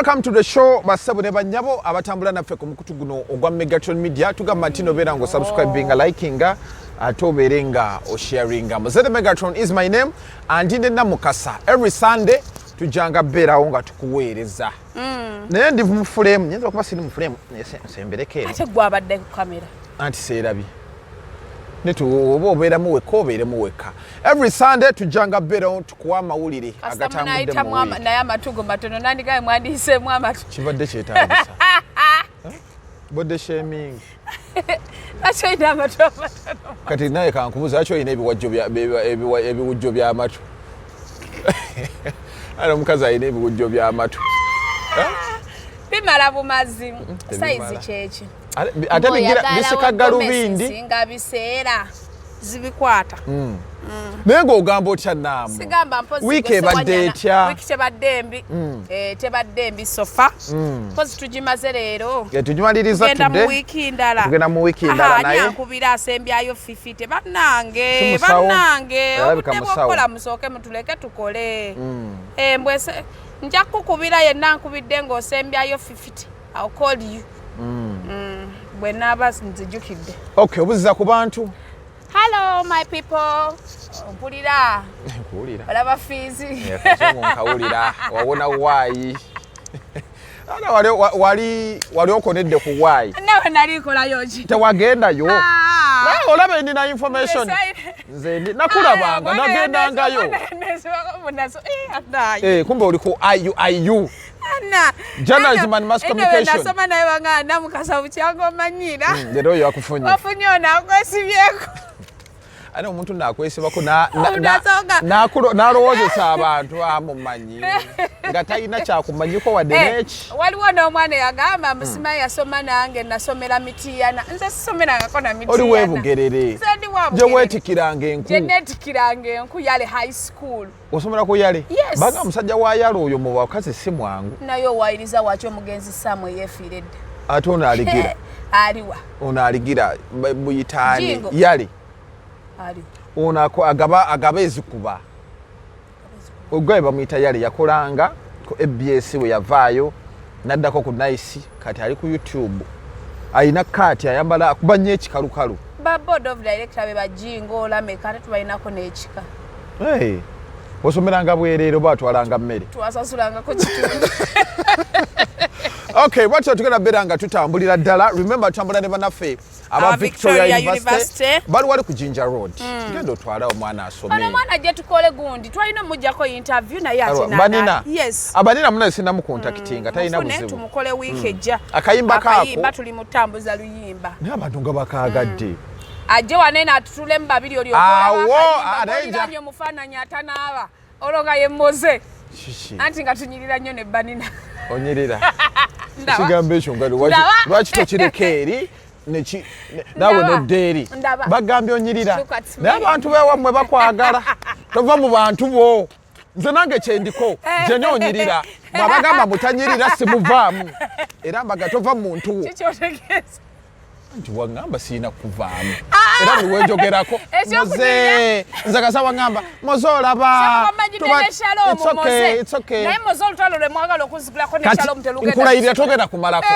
Welcome to the show, bassebo ne bannyabo abatambula naffe ku mukutu guno ogwa Megatron Media. Tugamba nti nobeera nga osubscribinga, likinga, ate obeere nga osharinga. Muzede Megatron is my name and ne Namukasa. Every Sunday tujjanga beerawo nga tukuweereza. Naye ndi mu frame, nyinza okuba siri mu frame, naye nsembereko eno. Ate gwabadde ku kamera. Anti seerabye. Netu oba obeeramu wekka, obeeremu wekka. Every Sunday tujjanga beerawo tukuwa amawulire agatambudde mu week. Naye amatugo matono, nandigaye mwandiyiseemu amatu. Kibadde kyetaagisa body shaming. Lwaki olina amatu amatono? Kati naye kankubuza, lwaki olina ebiwujjo by'amatu? Ale omukazi alina ebiwujjo by'amatu. Bimala bumazi. Sayizi kyeki. Ate bigira bisika galubindi. Singa biseera zibikwata. Naye ng'ogamba otya, Naamu? Sigamba mpozi. Wiiki ebadde etya? Wiiki tebadde mbi. Tebadde mbi so far. Mpozi tugimaze leero. Tugimaliriza. Tugenda mu Tudde wiiki ndala. Tugenda mu wiiki ndala. Aha, naye ani ankubira asembyayo 50? Bannange. Si musawo. Bannange. Alabika Obudde musawo. bw'okukola, musooke mutuleke tukole. Mbwese nja kukubira yenna nkubidde ng'osembyayo 50. I'll call you bwe naaba nzijukidde. Okay, obuziza ku bantu. Hello, my people, mpulira. Nkuwulira. Olaba fiizi. Kazungu nkawulira. Wawona waayi ana wali wali wali okonedde ku waayi. Nawe nali nkolayo ki? Tewagendayo. Ah. Naye olaba ndina information. Nze ndi nakulabanga nagendangayo. Kumbe oli ku IUIU, Journalism and Mass Communication. Nasoma naye wanga Namukasa bukyanga omanyira. Leero oyo akufunye. Wafunye ono akwesibyeko. Ate omuntu nakwesibako Omuntu n'alowoozesa abantu amumanyi nga talina kyakumanyiko wadde n'eki. Waliwo n'omwana eyagamba musimanyi yasoma nange, nasomera Mitiyana. Nze sisomerangako na Mitiyana. Oli weebugerere. Nze ndi wa Gye Bugerere. weetikiranga enku. Gye neetikiranga enku, Yale High School. Osomera ku Yale? Yes. Baga omusajja wa Yale oyo mu bakazi si mwangu. Naye owayiriza waki omugenzi Samu eyeefiira edda? Ate ono aligira. Aliwa? Ono aligira muyitaani. Jingo. Yale. Aliwa? Ono agaba ezikuba ogwaye bamuyita Yale, yakolanga ku ABS, we yavaayo naddako ku Nice, kati ali ku YouTube, alina kaati ayambala akuba nnyo ekikalukalu. Ba board of director be bajingo olameka, ate tubalinako n'ekika. Hey, osomeranga bwereere oba atwalanga mmere? Twasasulangako kitundu. Okay, bwatyo tugenda beera nga tutambulira ddala. Remember, tutambula ne bannaffe aba Aba Victoria Victoria University. University. Bali wali ku Jinja Road. Genda otwale omwana asome. Ono omwana gye tukole gundi twalina omugjako interview naye ate Banina. Yes. Abanina muna sinamucontactinga, talina Mufune, buzibu. tumukole wiiki ejja. Akayimba kaako. Akayimba tuli mutambuza luyimba. Naye abantu nga bakaagadde. Ajje wanene atutulemu babiri oli. Awo, ah, naye oliranye omufaananyi atanaaba olwo nga ye Moze. Kiki? Anti nga tunyirira nnyo ne banina. Onyirira. Ndaba. Ekigambo ekyo nga Ndaba. lwaki tokireka eri naawe Ndaba. nodda eri? Ndaba. Bagambye onyirira. Look at me. Naye abantu bewammwe bakwagala, tova mu bantu bo. Nze nange kyendiko gyene onyirira, mwabagamba mutanyirira simuvaamu, era mbaga tova mu muntu wo. Kikyotegeeza? Nti waŋŋamba sirina kuvaamu, era buli wenjogerako Ekyokunyirira. Moze nze kasa waŋŋamba Moze olaba Manyidde ne Shalom. It's okay, Moze. it's okay. Naye Moze, olutalo lwe mwagala okunzigulako ne Kati Shalom telugenda. nkulayirira togenda kumalako.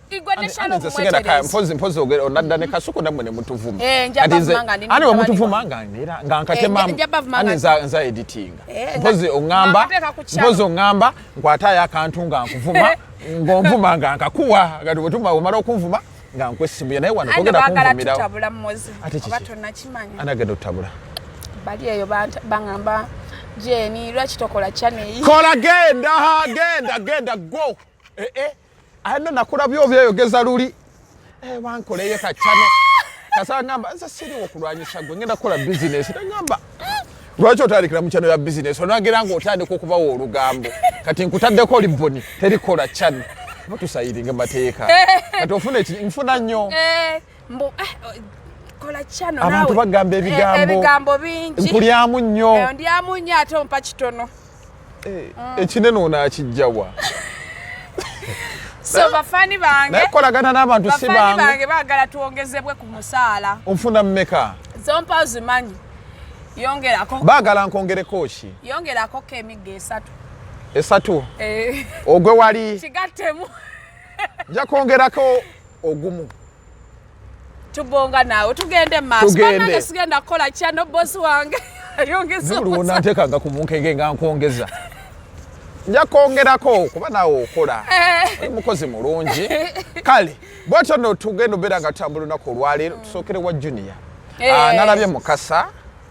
Igwe ne Shalom Nze sigenda mwetereze. mpozi onadda ne Kasuku nammwe ne mutuvuma. Eh, nja Kati nze bavuma nga ndi ani we mutabani. mutuvuma nga nera nga nkatemamu. Nja bavuma Ani nza editinga. Mpozi oŋŋamba nga nteeka ku channel. Mpozi oŋŋamba nkwataayo akantu nga nkuvuma, ng'onvuma nga nkakuwa, kati bwetuma omala okunvuma nga nkuwa essimu yo, naye wano Anti togenda baagala kunvumirawo. tutabula Moze. Ate kiki? Oba tonakimanya. Ani agenda otutabula? Bali eyo baŋŋamba, "Jeni, lwaki tokola channel?" Kola, genda genda genda go. Eh, eh. Ano nakulabye obyeyogeza luli. Eh, wankoleyo ka channel kasa ngamba nze siriwo kulwanyisa gwe, ngenda kukola bizinesi. Nagamba, lwaki otandikira mu channel ya bizinesi onagira nga otandika okubawa olugambo? Kati nkutaddeko ribbon terikola channel, oba tusayiringa mateeka. Kati ofuna nfuna nnyo. Mbu kola channel Abantu naawe. bagamba ebigambo. Ebigambo bingi. Nkulyamu nnyo. Ndyamu nnyo ate ompa kitono. Ekinene onaakijjawa? So bafaani bange, Naye kolagana n'abantu si bafaani bangu. bange baagala twongezebwe ku musaala. Onfuna mmeka? Zompa ozimanyi, yongerako. Baagala nkongereko ki? Yongerako ko emigga 3. Esatu. Eh. Ogwe wali. Kigattemu. Nja kwongerako ogumu. Tubonga naawe, tugende maaso. Bannange, sigenda kukola kyano, bosi wange ayongeza. Buli wonanteekanga ku munkenge nga nkwongeza. Nja kwongerako kuba naawe okola. Oli mukozi mulungi. Kale bwatyo nno tugenda obeera nga tutambula olunaku olwaleero. Tusookere wa Junior. Nalabye Mukasa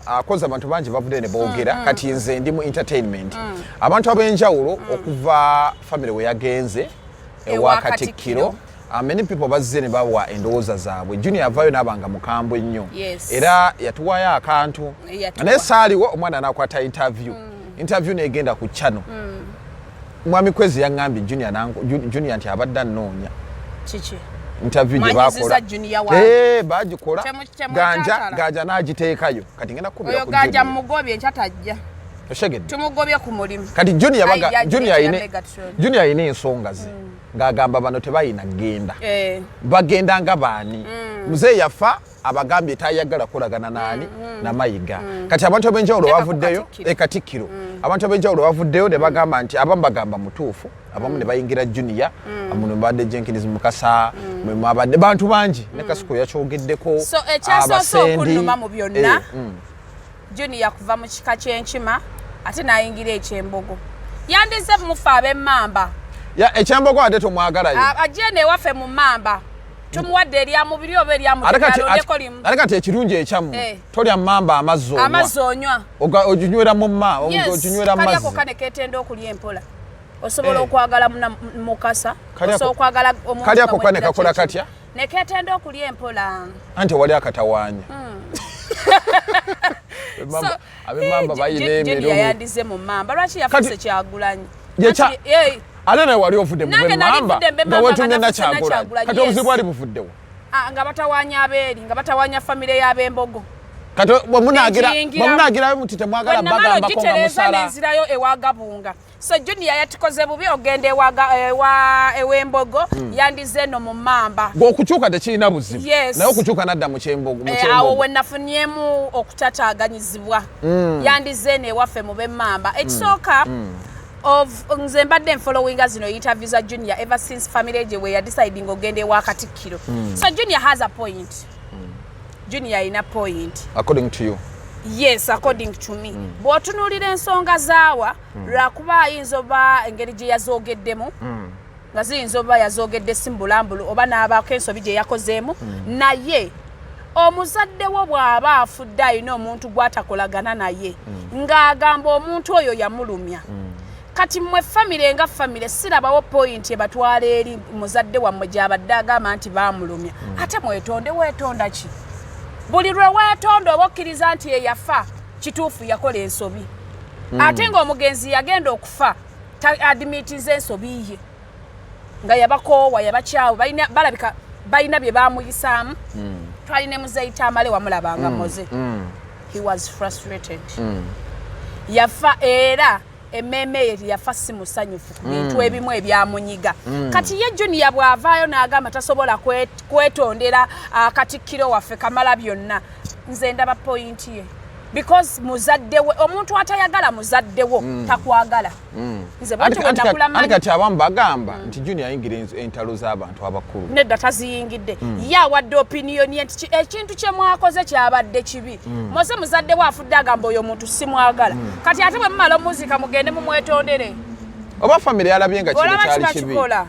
akoze, abantu bangi bavudde ne boogera. Kati nze ndi mu entertainment. Abantu ab'enjawulo okuva family we yagenze ewa Ewa Katikkiro, Katikkiro. Many people bazze ne bawa endowooza zaabwe. Junior avaayo n'abanga mukambwe nnyo. Era yatuwayo akantu. Yatuwa. Naye saaliwo, omwana n'akwata interview, interview negenda ku channel. Mwami Kwezi yaŋŋambye Junior Junior nti abadde annoonya. Kiki? Interview gye Mwanyiziza bakola. Junior wange. Eh, bagikola. Temwetantala. Ganja ganja n'agiteekayo. Kati ngenda kukubira Oyo ku Ganja Junior. mugobye, enkya tajja. Oshegedde? Tumugobye ku mulimu. Kati Junior Ai, baga yagireetera Junior ayine Megatron. Junior ayina ensonga ze ng'agamba bano tebayina genda. Bagenda nga baani? Muzeeyi yafa, abagambye tayagala kukolagana naani? Na Mayiga. Kati abantu ab'enjawulo Teeka ku bavuddeyo. Katikkiro. E Katikkiro, abantu ab'enjawulo bavuddeyo ne bagamba nti abamu bagamba mutuufu, abamu ne bayingira Junior. Muno mbadde Jenkins Mukasa, mwe mwabadde bantu bangi, ne Kasuku yakyogeddeko. So ekyasoose Abasendi. okunnuma mu byonna, Junior kuva mu kika ky'enkima ate n'ayingira ekyembogo. Yandize mufe ab'emmamba. Ya, ekyembogo ate tomwagalayo. Ajje newaffe mu mmamba, tumuwadde erya mubiri oba erya Ate kati mutulondeko limu. Ate kati ekirungi ekyammwe, tolya mmamba, amazzi onywa. Amazzi onywa. Oginywera mu mma, Yes, oginywera kali ako mazzi. kane ketenda okulya empola. Osobola okwagala Mukasa, Kali osobola okwagala omuntu Kali nga ako kane mweddira kakola kyekimu. katya? Ne ketenda okulya empola. Anti wali akatawaanya. So, Ab'emmamba bayina Junior emirimu. yandize mu mmamba. Lwaki yafuuse Kyagulanyi? Ate nawe wali ovudde mu Nange nali b'emmamba nvudde mu nga b'emmamba weetumye nga nafuse Nakyagulanyi. Nakyagulanyi, Kati obuzibu yes. bwali buvuddewo? Ah, nga batawanya abeeri, nga batawanya famire y'ab'embogo. Kati bwe Nekiyingiramu. Bwe munaagirayo muti temwagala Bwe namala bagambako nga ogitereeza, musala. nenzirayo ewa Gabunga. So Junior yatukoze bubi ogenda ew'embogo, yandize eno mu mmamba. Ng'okukyuka tekirina buzibu. Yes. Naye okukyuka nadda mu kyembogo, mu Eh, awo kyembogo. we nafunyemu okutataaganyizibwa. Yandize eno ewaffe mu b'emmamba. Ekisooka, of nze mbadde nfollowinga zino interview za Junior ever since family gye we yadeciding ogenda ewa Katikkiro. So Junior has a point. Junior alina point. According to you. Yes, according to me. Bw'otunuulira ensonga zaawa, lwakuba ayinza oba engeri gye yazoogeddemu nga ziyinza oba yazoogedde si mbulambulu, oba n'abaako ensobi gye yakozeemu. Naye omuzadde wo bw'aba afudde, alina omuntu gw'atakolagana naye, ng'agamba omuntu oyo yamulumya. Kati mmwe famire nga famire, sirabawo point ebatwala eri muzadde wammwe gy'abadde agamba nti baamulumya, ate mwetonde. Weetonda ki? Buli lwe weetonda oba okkiriza nti eyafa kituufu yakola ensobi, ate ng'omugenzi yagenda okufa admitiza ensobi ye, nga yabakoowa, yabakyawe. Balabika balina bye bamuyisaamu. Twali ne Muzeyi Tamale, wamulabanga Moze. He was frustrated. Yafa era emmeeme ye yafa si musanyufu ku bintu ebimu ebyamunyiga. Kati ye Junior bw'avaayo n'agamba tasobola kwetondera katikkiro waffe Kamala byonna, nze ndaba point ye, because muzadde we, omuntu atayagala muzadde wo takwagala. Nze bwentyo bwe nakula. Anti Manyi kati abamu bagamba nti Junior ayingira entalo z'abantu abakulu. Nedda, taziyingidde. Ye awadde opinion ye nti ekintu kye mwakoze kyabadde kibi. Moze muzadde we afudde, agamba oyo omuntu simwagala. Kati ate bwe mumala omuzika, mugende mumwetondere. Oba famire yalabye nga kino Olaba kyali kiba kibi. kikola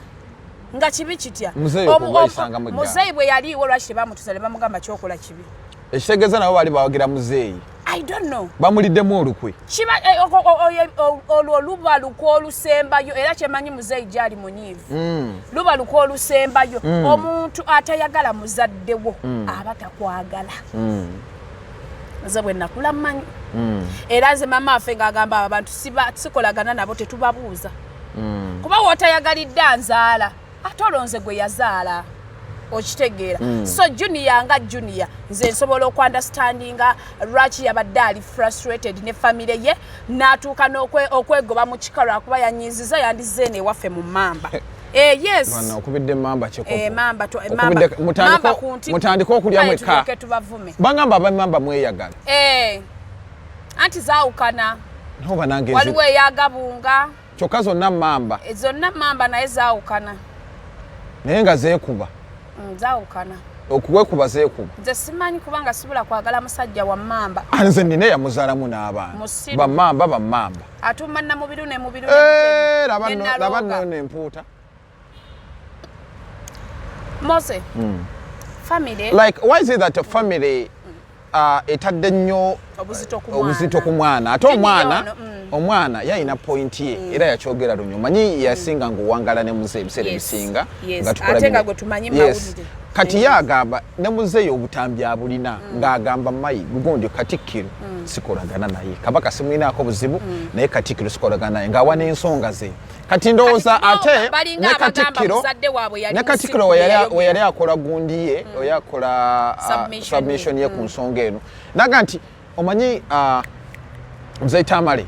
nga kibi kitya? Muzeeyi okubayisangamu eggaali. Muzeeyi bwe yaliiwo, lwaki tebamutuza ne bamugamba kyokola kibi? Ekitegeeza nabo baali bawagira muzeeyi. I don't know. Bamuliddemu olukwe. Kiba olwo luba lukwe olusembayo, era kyemanyi muzeeyi gyali munyiivu. Luba lukwe olusembayo. Omuntu atayagala muzadde wo aba takwagala. Nze bwe nakula mmanyi, era nze mama waffe ng'agamba abo abantu sikolagana nabo, tetubabuuza, kuba wootayagalidde anzaala, ate olonze gwe yazaala, okitegeera? So Junior nga Junior, nze nsobola okuunderstandinga lwaki yabadde ali frustrated ne famire ye, n'atuuka okwegoba mu kika lwakuba yanyiiziza. Yandize eno ewaffe mu mmamba. Eh, yes. Bwana, okubidde mamba kyekopo. Eh, mamba mamba ku nti. Mutandike okulya Kale mwekka. tulyoke tubavume. Bagamba abamamba mweyagala. Eh, anti zaawukana. Noba nange Waliwo eyagabunga. Kyokka zonna mamba. Eh, zonna mamba, naye zaawukana. Naye nga zeekuba. Zaawukana. Okuwekuba zeekuba. Nze simanyi, kubanga sibula kwagala musajja wa mamba. Ah, nze nina eyamuzaalamu n'abaana. Musiru. Bamamba, bamamba. Atuma namubiru ne mubiru. Eh, laba nno empuuta. Mose, family. Like, why is it that a family etadde nnyo obuzito ku mwana. Obuzito ku mwana, ate Junior omwana ono, omwana yalina point ye, era yakyogera lunyo. Omanyi yasinga ngaowangala ne muzeeyi ebiseera ebisinga nga tukola Ate nga bino. gwe tumanyi mawulire. Kati ye agamba ne muzeeyi obutambi abulina, ng'agamba mayi gugondi katikkiro sikolagana naye, kabaka simulinaako buzibu, naye katikkiro sikolagana naye, ng'awa n'ensonga ze. Kati ndowooza Kati bo ate balinga ne abagamba katikkiro muzadde waabwe yali ne katikkiro musiru, we yayogera. yali akola gundi ye, we yakola Submission. Submission ye ku nsonga eno, naga nti omanyi muzeeyi Tamale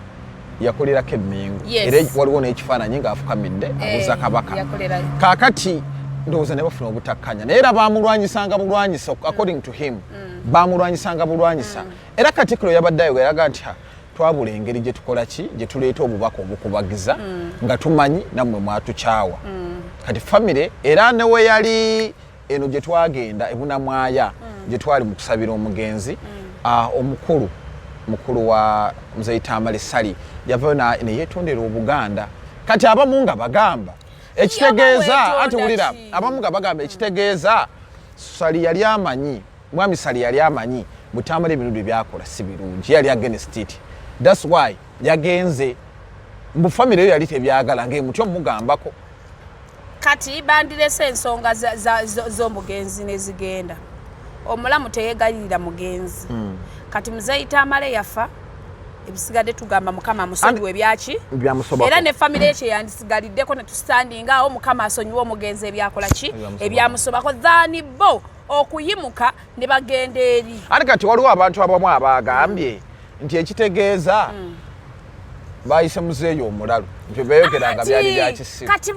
yakolerako emmengo. Era waliwo n'ekifaananyi ng'afukamidde abuuza kabaka. Yakolerayo. Kaakati ndowooza ne bafuna obutakkanya, naye era bamulwanyisanga bulwanyisa. According to him, bamulwanyisanga bulwanyisa. Era katikkiro yabadde ayogera, yagamba nti, "Ha, twabula engeri gye tukola ki, gye tuleeta obubaka obukubagiza nga tumanyi nammwe mwatukyawa." Kati famire era ne we yali eno gye twagenda ebunamwaya, gye twali mu kusabira omugenzi, omukulu mukulu wa muzeeyi Tamale Sali yavayo ne yeetondera Obuganda. Kati abamu nga bagamba ekitegeeza weetonda anti wulira, ki? Abamu nga bagamba ekitegeeza Sali yali amanyi, mwami Sali yali amanyi butamala ebintu byakola si birungi, yali against it, that's why yagenze mbu famire yo yali tebyagala ngaemutyo mugambako. Kati bandirese ensonga z'omugenzi nezigenda, omulamu teyegayirira mugenzi. Kati muzeeyi Tamale yafa, ebisigadde tugamba Mukama amusonyiwe ebyaki Byamusobako. Era ne famire ye kyeyandisigalideko netusitandinga awo, Mukama asonyiwe omugenzi ebyakola ki. Ebyamusobako. Ebyamusobako, than bo okuyimuka ne bagenda eri. Ate kati waliwo abantu abamu abagambye nti ekitegeeza bayise muzeeyi omulalu, nti beyogeranga byali Ati, byakisiru. Kati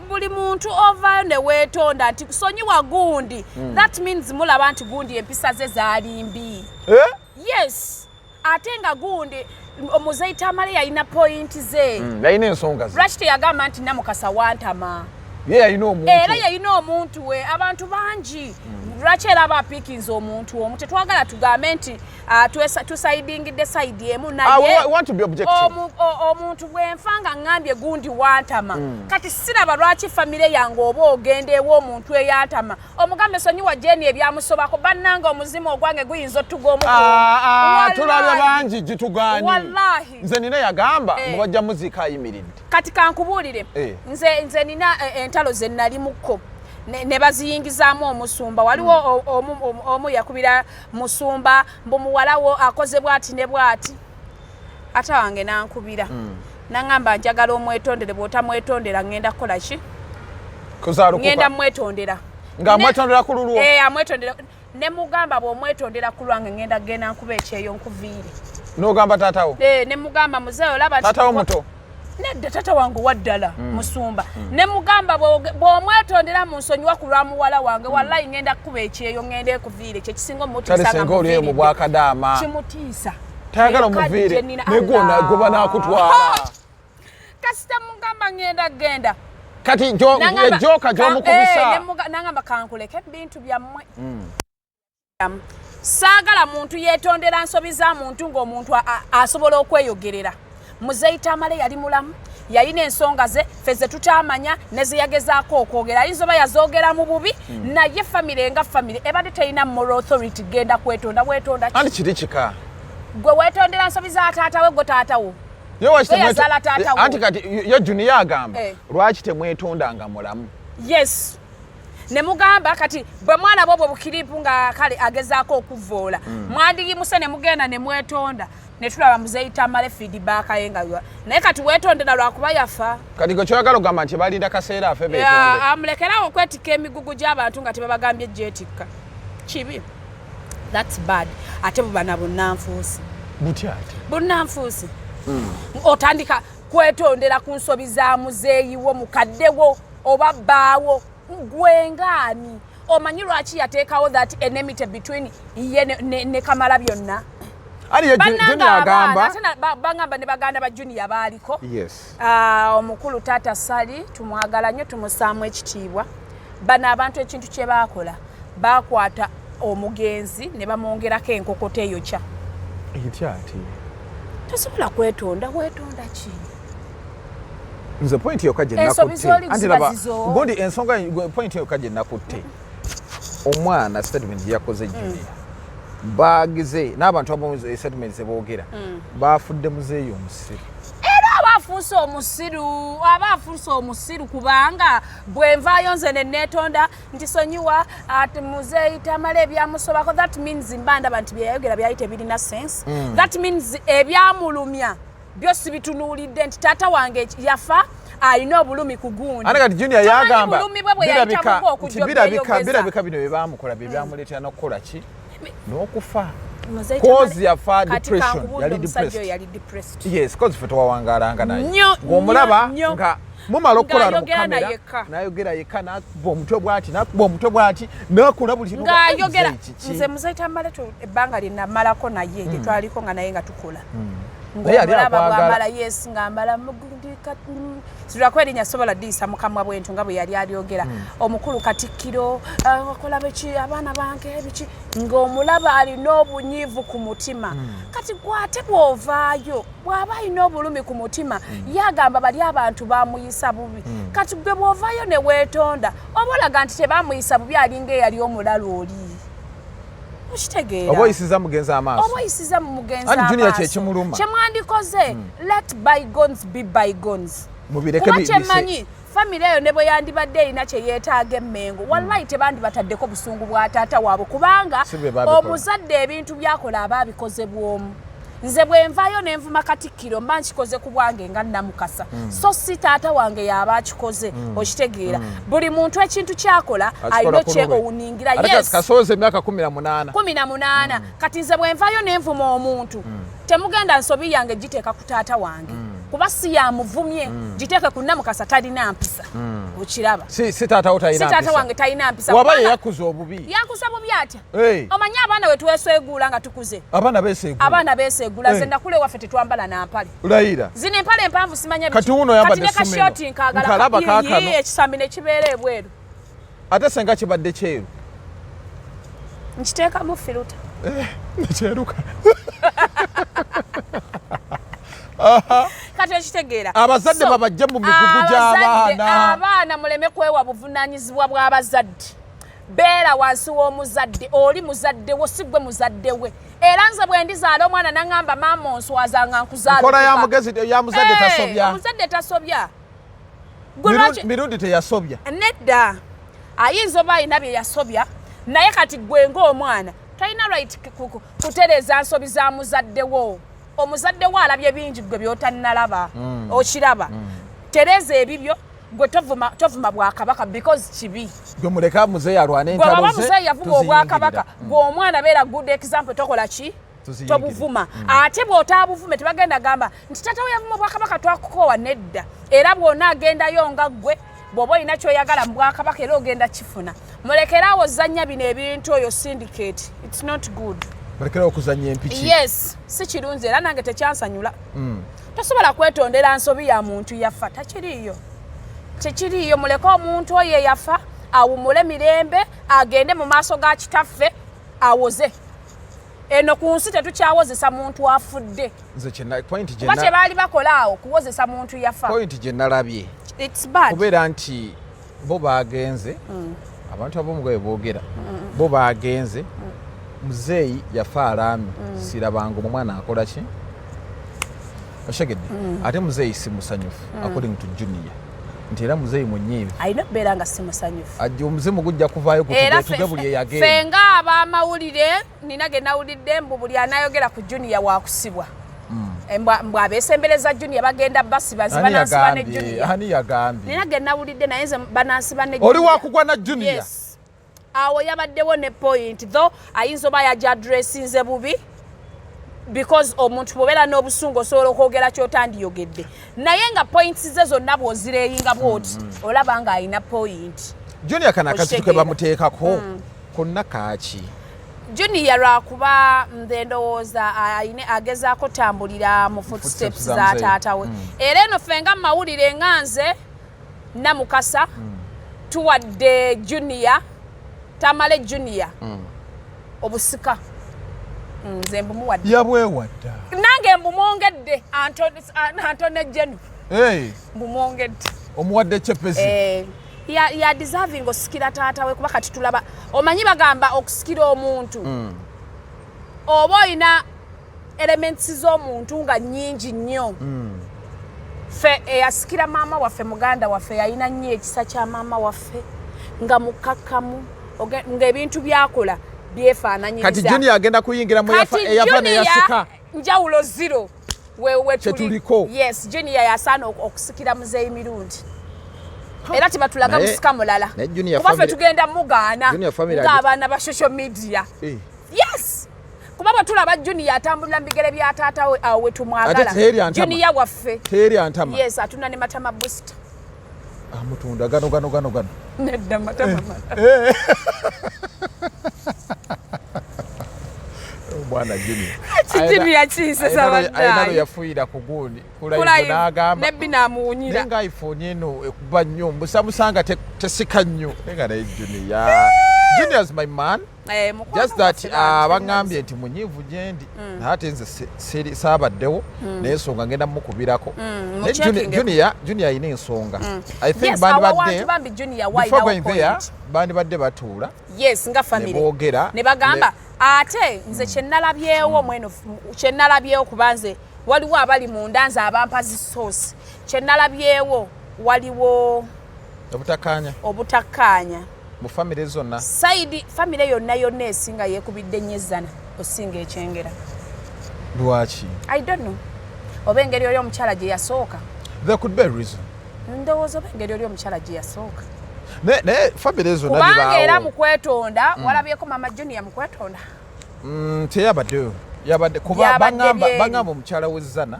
buli muntu ovaayo ne weetonda nti kusonyiwa gundi, that means mulaba nti gundi empisa ze zaali mbi. Eh? Yes, ate nga gundi omuzeeyi Tamale yalina point ze. Yalina ensonga ze. Lwaki teyagamba nti Namukasa wantama? Ye yalina omuntu. Era yalina omuntu we, abantu bangi. Lwaki era aba apiikinze omuntu omu? Tetwagala tugambe nti tusayidingidde side emu, Ah, we naye want to be objective. Omuntu bwenfa nga ŋŋambye gundi wantama, kati siraba lwaki famire yange oba ogenda ew'omuntu eyantama omugambe sonyiwa Jeni ebyamusobako. Bannange, omuzimu ogwange guyinza otuga omukuumi. Ah, ah, Wallahi. tulabye bangi gitugaani. Wallahi. Nze nina yagamba Eh. mbu bajja muziika ayimiridde. Kati kankubuulire. Eh. Nze nina entalo ze nalimukko ne baziyingizaamu omusumba. Waliwo omu yakubira musumba mbu muwalawo akoze bwati ne bwati. Ate wange nankubira naŋŋamba, njagala omwetondere, bw'otamwetondera ŋŋenda kukola ki? Kuzaalukuka. Ŋŋenda mwetondera. Nga amwetondera ku lulwo? Eh, amwetondera. Ne mugamba bw'omwetondera ku lwange, ŋŋenda genda nkuba ekyeyo nkuviire. N'ogamba taatawo? Eh, ne mugamba, muzeeyi olaba nti Taatawo muto? Nedda, tata wange waddala musumba. Ne mugamba bw'omwetondera mu nsonyiwa ku lwa muwala wange, wallayi ŋŋenda kukuba ekyeyo, ŋŋenda ekuviire. Kyekisinga omutiisa Kale nga senga oli eyo mu muviiridde. bwakadaama Kimutiisa. Tayagala Eyo kadi omuviire. gye nnina. Negwona Allah. gwe banaakutwala. Kasita mugamba ŋŋenda genda. Kati ejoka gy'omukubisa. Eh, nangamba kankuleke ebintu byammwe. Saagala muntu yeetondera nsobi za muntu ng'omuntu asobola okweyogerera. Muzeeyi Tamale yali mulamu, yalina ensonga ze ffe ze tutamanya ne ze yagezaako okwogera. Ayinza oba yazoogera mu bubi, naye famire nga famire ebadde terina moral authority genda kwetonda. Weetonda ki? Anti kiri kika. Gwe weetondera nsobi za taata we, gwe taatawo. Ye lwaki Gwe yazaala taata wo. Anti kati ye Junior agamba Eh. lwaki temwetondanga mulamu? Yes, ne mugamba kati bwe mwalaba obwo bukiripu nga kale agezaako okuvoola, mwandigimuse ne mugenda ne mwetonda ne tulaba muzeeyi Tamale feedback ye nga naye kati weetondera lwakuba yafa. Kati gwe kyoyagala ogamba nti balinda kaseera afe beetonde? Amulekerawo okwetikka emigugu gy'abantu nga tebabagambye gyetikka. Kibi, that's bad. Ate buba na bunnanfuusi. Butya ate? Bunnanfuusi. Otandika kwetondera ku nsobi za muzeeyiwo, mukaddewo oba bbaawo, gwengaani? Omanyi lwaki yateekawo that enmity between ye ne Kamala byonna? Ali ye Bannange Junior abaana, agamba ate bangamba ne baganda ba Junior baaliko. Yes. Ah, omukulu taata Sali tumwagala nnyo, tumusaamu ekitiibwa. Bano abantu ekintu kye baakola, baakwata omugenzi ne bamwongerako enkokota eyokya. Etya ati? Tosobola kwetonda, wetonda ki? Nze point yokka gye Ensobi nakutte. z'oli Anti ziba laba, zizo. gundi ensonga point yokka gye nakutte. Omwana statement gye yakoze Junior. Bagize n'abantu abamu statement ze boogera. Baafudde muzeeyi omusiru. Era aba afuuse omusiru, aba afuuse omusiru kubanga bwe nvaayo nze ne neetonda nti sonyiwa ati muzeeyi Tamala ebyamusobako, that means mba ndaba nti bye yayogera byali tebirina sense. That means ebyamulumya byo sibitunuulidde nti taata wange yafa alina obulumi ku gundi. Ate kati Junior Tomanyi yagamba bulumi bwe bwe yayitamu okujja okweyogeza. Birabika bino bye baamukola bye byamuleetera n'okukola ki? N'okufa. Muzeeyi Cause Tamale, yafa kati depression. kankubuulire, Yali omusajja depressed. oyo yali depressed. Yes, cause ffe twawangalanga naye. Nnyo, Ng'omulaba nnyo, nnyo. nga mumala okukola mu Ng'ayogera kamera, naye yekka. n'ayogera yekka, n'akuba omutwe bw'ati, n'akuba omutwe bw'ati, n'akola buli kintu. Ng'ayogera. Muzeeyi kiki? Nze Muzeeyi Tamale ebbanga lye namalako naye, lye twaliko nga naye nga tukola. Naye yali Ng'omulaba akwagala. bw'amala, yes, ng'ambala sirwako erinnya sobola ddiisa mu kamwa bwentu nga bwe yali alyogera. Omukulu Katikkiro, wakola biki, abaana bange biki, ng'omulaba alina obunyiivu ku mutima. Kati gwate bw'ovaayo, bw'aba alina obulumi ku mutima, yagamba bali abantu bamuyisa bubi. Kati gwe bw'ovaayo ne weetonda, oba olaga nti tebamuyisa bubi, alinga eyali omulalu oli. Okitegeera? Oba oyisiza mugenzi amaaso. Oba oyisiza mu mugenzi Anti Junior amaaso. kye kimuluma. Kyemwandikoze, let bygones be bygones. Mubireke Kuba kyemmanyi, famire eyo ne bwe yandibadde erina kye yeetaaga emmengo, wallahi tebandibataddeko busungu bwa taata waabwe, kubanga Si bwe babikola. omuzadde ebintu byakola aba abikoze bw'omu. Nze bwe nvaayo ne nvuma Katikkiro, mba nkikoze ku bwange nga Namukasa, so si taata wange y'aba akikoze. Okitegeera? Buli muntu ekintu kyakola Akikola alina ku lulwe. kyewuningira. Ate Yes. kasooza emyaka 18. 18. Kati nze bwe nvaayo ne nvuma omuntu, temugenda nsobi yange giteeka ku taata wange, kuba si yamuvumye. Giteeke ku Namukasa talina mpisa. Okiraba? Si taata wo Si talina taata mpisa. wange talina mpisa. Waba ye yakuza obubi. Yakuza bubi atya? Hey. Omanyi abaana we tweseeguula nga tukuze? Abaana beeseegula. Abaana beeseegula. Nze Hey. nakula ewaffe tetwambala nampale. Layira. Zino empale empanvu simanya biki. Kati wuno oyambadde Kati ne essumeno. kashooti nkaagala. Nkalaba kaakano. Ekisambi ne kibeera ebweru. Ate senga kibadde kyeru. Nkiteekamu filter. Nekyeruka. Kati okitegeera? Abazadde So, babajje mu migugu gy'abaana. Abaana muleme kwewa buvunaanyizibwa bw'abazadde. Beera wansi w'omuzadde, oli muzadde wo, si gwe muzadde we. Era nze bwe ndizaala omwana naŋŋamba maama onswaza nga nkuzaala Nkola ya okufa. mugezi ya muzadde Eh, tasobya. Omuzadde tasobya. Gwe lwaki Mirundi teyasobya. Nedda, ayinza oba alina bye yasobya, naye kati gwe ng'omwana tolina right kutereeza nsobi za muzadde wo. Omuzadde wo alabye bingi gwe by'otannalaba. Okiraba? Tereeza ebibyo. Gwe tovuma bwakabaka because kibi. Gwe muleka muzeeyi alwane Gwe entalo baba ze, muzeeyi yavuma tuziyingirira. obwakabaka, gwe omwana beera good example, tokola ki? Tuziyingirira. Tobuvuma. Ate bw'otaabuvume tebagenda gamba nti taata we yavuma obwakabaka twakukoowa. Nedda. Era bw'ona agendayo nga ggwe bw'oba olina ky'oyagala mu bwakabaka, era ogenda kifuna. Mulekeraawo ozannya bino ebintu, oyo syndicate, it's not good. Balekerawo okuzannya empiki. Yes, si kirungi, era nange tekyansanyula. Tosobola kwetondera nsobi ya muntu yafa, takiriiyo, tekiriiyo. Muleke omuntu oyo eyafa awumule mirembe, agende mu maaso ga kitaffe awoze. Eno ku nsi tetukyawozesa muntu afudde. Nze point gye Kuba kye baali bakola awo kuwozesa muntu yafa. Point gye nalabye It's bad. kubeera nti bo bagenze, abantu ab'omugabe boogera, bo bagenze, muzeeyi yafa alaami, sirabanga omwana akola ki, oshegedde? Ate muzeeyi si musanyufu according to Junior, nti era muzeeyi munyiivu. Alina okubeera nga si musanyufu. Ajja omuzimu gujja kuvaayo Era gutuge buli ffe eyagenda. Ng'abamawulire nina ge nawulidde mbu buli anayogera ku Junior wakusibwa. Mbw abeesembereza Junior bagenda basiba nze Ani banansiba ne yagambye? Junior. Ani yagambye? Nina ge nawulidde, naye nze banansiba ne Oli Junior. wakugwa na Junior. Yes, awo yabaddewo ne point, though ayinza oba yajja addressinze bubi, because omuntu bw'obeera n'obusungu osobola okwogera ky'otandiyogedde, naye nga points ze zonna bw'ozireyinga bw'oti olaba ng'alina point. Junior kana akazito ke Okitegeera. bamuteekako konna kaaki? Junior lwakuba nze ndowooza ayine agezaako tambulira mu footsteps Footsteps za za muzeeyi. taata we. Era eno ffe nga mawulire nga nze Namukasa tuwadde Junior, Tamale Junior, obusika. Nze mbumuwadde. Yabwewadda. Nange mbumwongedde. Antone Jenu. Hey, Mbumwongedde. Omuwadde kyepezi. Eh, ya deserving osikira taata we, kuba kati tulaba, omanyi bagamba okusikira omuntu oba olina elements z'omuntu nga nnyingi nnyo. Ffe eyasikira maama waffe, muganda waffe, yalina nnyo ekisa kya maama waffe, nga mukakkamu, ng'ebintu byakola byefaananyiriza. Kati Junior agenda kuyingira mu Kati eyafa Junior, neyasika. Njawulo zero we tuli. Kyetuliko. Yes, Junior yasaana okusikira muzeeyi Mirundi, era tebatulaga musika mulala, Naye Junior kuba ffe family- tugenda mugaana Junior family ng'abaana ba social media. Eh. Yes, kuba bwe tulaba Junior atambulira mu bigere bya taata we, awo we tumwagala. Ate teri antama. Junior waffe. Teri antama. Yes, atunda ne matama booster. Amutunda gano gano gano gano. Nedda, matama. Omwana Junior Junior kinsesa. Alina lwe Bannaaye. yafuuyira ku gundi ku Ku live live, n'agamba nebbi n'amuwunyira. Naye nga iPhone eno ekuba nnyo, mbusamusanga tesika nnyo. Naye nga naye Junior, Junior is my man. Eh, mukwano Just that waffe bambi, baŋŋambye nti munyiivu gye ndi, naye ate nze saabaddewo, naye ensonga ngenda mukubirako. Naye Mucheckinge. Junior alina ensonga, I think. Yes, awo Bandibadde awantu bambi Junior before wayinawo going there point. bandibadde batuula Yes, nga family ne boogera. Ne bagamba. Ate nze kyenalabyewo mweno, kyenalabyewo, kuba nze waliwo abali munda nze abampa zi source, kyenalabyewo waliwo Obutakkaanya. Obutakkaanya. Mu famire zonna. Side famire yonna yonna esinga yeekubidde nnyo ezzana osinga ekyengera. Lwaki? I don't know, oba engeri oli omukyala gye yasooka. There could be a reason. Ndowooza oba engeri oli omukyala gye yasooka. Naye famire zonna Kubanga era bibaawo. mu kwetonda walabyeko mama Junior mu kwetonda? Teyabaddeyo, yabadde kuba Yabadde baŋŋamba byeru. baŋŋamba omukyala w'ezzana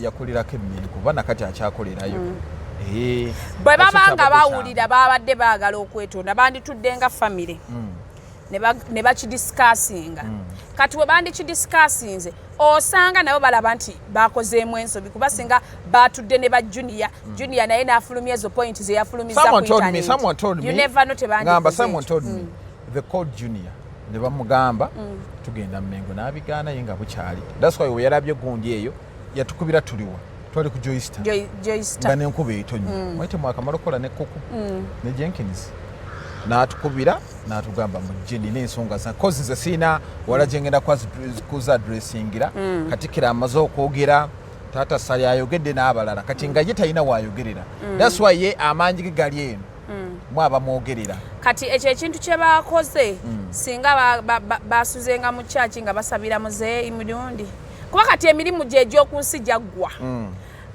yakulirako emmere, kuba nakati akyakolerayo. Eh, Bwe nakyo baba nga kyabadde. bawulira babadde baagala okwetonda, banditudde nga famire ne bakidiscussinga. Kati bwe bandikidiscussinze, osanga nabo balaba nti bakozeemu ensobi, kuba singa batudde ne ba Junior, Junior naye n'afulumya ezo point ze yafulumiza ku Someone told me, internet. someone told You me, never know, ngamba tebandikoze someone ekyo. told me they called Junior ne bamugamba tugenda Mmengo, n'abigaana ye nga bukyali. That's why we yalabye gundi eyo yatukubira, tuliwa, twali ku Joystar. Joystar. Nga n'enkuba etonnya, mwete mwakamala okukola ne Kuku ne Jenkins, n'atukubira n'atugamba mujje, nina ensonga za kozi, nze siina wala gye ngenda kuza addressingira. Katikkiro amaze okwogera, taata Sali ayogedde n'abalala, kati nga ye talina waayogerera. That's why ye amaanyi ge gali eno mu abamwogerera. Kati ekyo ekintu kye bakoze, singa basuzenga mu kyaki nga basabira muzeeyi Mirundi, kuba kati emirimu gye egy'oku nsi gyaggwa.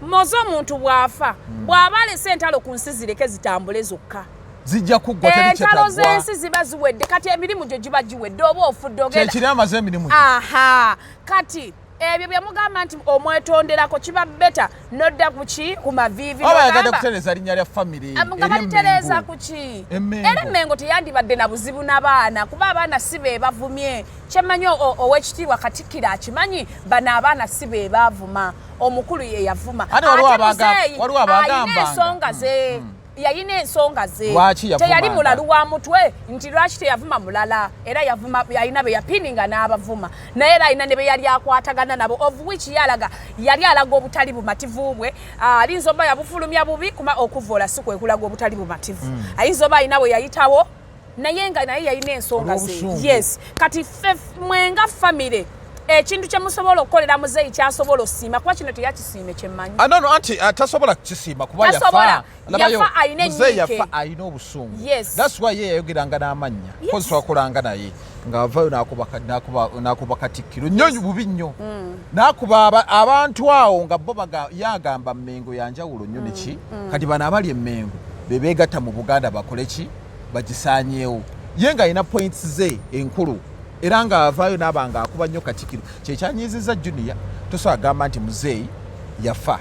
Moze omuntu bw'afa, bw'aba alese entalo ku nsi, zireke zitambule zokka. Zijja kuggwa, teri Entalo kyetaggwa. z'ensi ziba ziwedde, kati emirimu gyo giba giwedde, oba ofudde ogenda. Kyekiri, amaze emirimu gye. Aha, kati ebyo byemugamba nti omwetonderako, kiba better nodda kuki, ku maviivi. Oba yagadde n'ogamba- kutereeza linnya lya famire. Nga balitereeza ku ki? Emmengo. Era Emmengo teyandibadde na buzibu n'abaana, kuba abaana si be bavumye. Kyemmanyi owekitiibwa Katikkiro akimanyi, bano abaana si be baavuma, omukulu ye yavuma. Ate waliwo Ate muzeeyi waliwo alina abagambanga. ensonga ze, yalina ensonga ze. Lwaki yavumanga? Teyali mulalu wa mutwe nti lwaki teyavuma mulala. Era yavuma, alina be yapininga n'abavuma, naye era alina ne be yali akwatagana nabo, of which ye alaga yali alaga obutali bumativu bwe. Ayinza oba yabufulumya bubi, kuma okuvoola si kwe kulaga obutali bumativu. Ayinza oba alina bwe yayitawo, naye nga naye yalina ensonga ze. Olw'obusungu. Yes, kati ffe mwenga famire, ekintu kye musobola okukolera muzeeyi kyasobola osiima, kuba kino teyakisiime, kyemmanyi. Ah, no, anti tasobola kukisiima kuba Tasobola. yafa. Labayo, Yafa alina muzeeyi ennyiike. yafa alina obusungu. Yes. That's why ye yayogeranga n'amannya. Kozi twakolanga naye ng'avaayo n'akuba Katikkiro nnyo bubi nnyo, n'akuba abantu awo nga bo yagamba Mmengo yanjawulo nnyo neki. Kati bano abali Emmengo be beegatta mu Buganda bakole ki, bagisaanyeewo. Ye ng'alina points ze enkulu, era ng'avaayo n'aba ng'akuba nnyo Katikkiro. Kyekyanyiizizza Junior, tosobola gamba nti muzeeyi yafa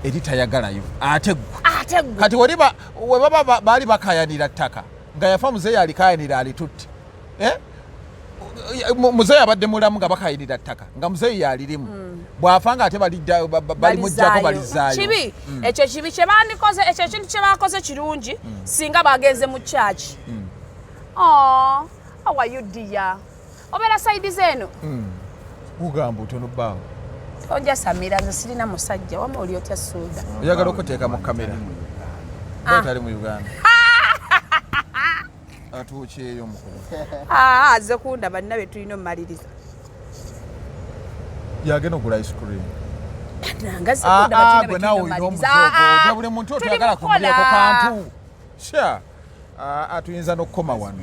eri tayagalayo, ate ggwe Ate gwe. Kati we baba baali bakayanira ttaka nga yafa, muzeeyi alikayanira alitutte, eh? Muzeeyi abadde mulamu nga bakayirira ttaka nga muzeeyi yalirimu, bw'afa nga ate balimuggyako balizaayo. Kibi ekyo, kibi kyebandikoze. Ekyo ekintu kyebakoze kirungi singa bagenze mu kyaki. How are you, dear? Obeera side zeeno? Kugamba otono bbaawo. Onjasamira, nze sirina musajja. Wama oli otya, Suuda? Oyagala okuteeka mu kamera? Ah. Tali mu Uganda, atuukyeyo mukulu. Ah, aze kundaba, nina bye tulina omumaliriza. Yagenda okugula ice cream. Nanga Ah, kundaba, ah, tulina gwe bye naawe tulina olina omumaliriza. omuze ogwo. Buli muntu Tuli otwagala mukola. kumulyako kantu sha. Ah, tuyinza n'okukoma wano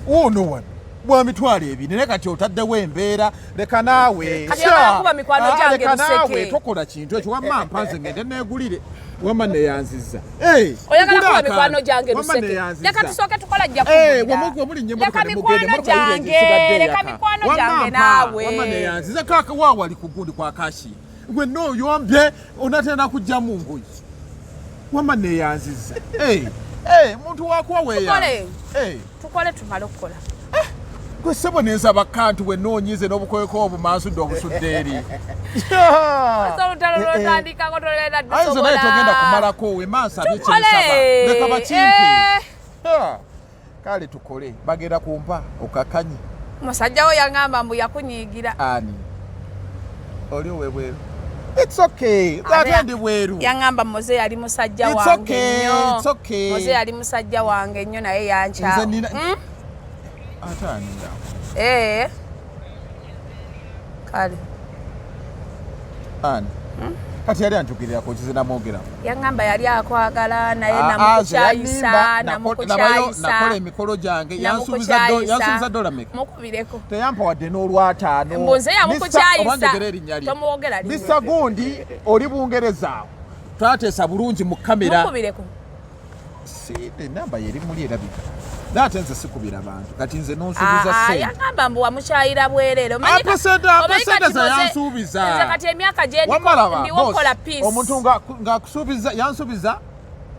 wuuno wano bwa 20,000, naye kati otaddewo embeera. Leka naawe. Kati Sha. oyagala kuba mikwano Ah, gyange leka luseke. naawe, tokola kintu ekyo. Wamma mpa nze ngende neegulire. Wamma neyanziza. Eh, Oyagala ngula kuba akantu. mikwano gyange Wamma luseke. neyanziza. Leka tusooke tukola, ajja Eh, kubuulira. wemulinnya emmotoka Leka ne mugenda, mikwano emmotoka yiri gyange, esigadde leka eyaka. mikwano Wamma gyange mpa, naawe. wamma neyanziza. Kaka waawali ku gundi kwa kashi gwe nooyombye onatera kujja mu ngoyi. Wamma neyanziza. Eh, eh, muntu wakuwa weeyanza. Tukole. Eh, Tukole, tumale okukola. Gwe ssebo nensaba kantu bwe noonyize n'obukoyeko obumansudde obusudde eri. Olutalo Eh, eh. lwotandikako toleera. Ayinza naye togenda kumalako wemaaso abye Tukole. kyensaba leka bakimpe. Eh. Ha, kale tukole, bagenda kumpa okakanyi. Musajja wo yaŋŋamba mbu yakunyiigira. Ani oli owebweru? It's okay, ate ndi bweru. Yaŋŋamba muze yali musajja It's wange okay, nnyo. it's okay. Muze yali musajja wange nnyo naye yankyawa. Nze nina- Ate ani awo? Eh. Kale. Ani kati yali anjugirirako kize namwogerako? Yaŋŋamba yali akwagala naye Ah, ah, namukukyayisa. nze yanimba, Namukukyayisa. nakola emikolo gyange, Namukukyayisa. yansuubiza dola meka? Mukubireko. Teyampa wadde n'olwataano. Mbu nze yamukukyayisa. Oba njogera erinnya lye? Tomuwogera linnya. Mr Gundi, oli Bungereza awo, twateesa bulungi mu kamera. Mukubireko. Si enamba yeri muli erabika, naye ate nze sikubira bantu. Kati nze nonsuubiza Ah, ah, sente. yaŋŋamba mbu wamukyayira bwereere. Omanyi Ampe omanyi sente kati ze yansuubiza. Nze kati emyaka gye Wamalaba, ndiwo boss, kola peace. omuntu ng'akusuubiza,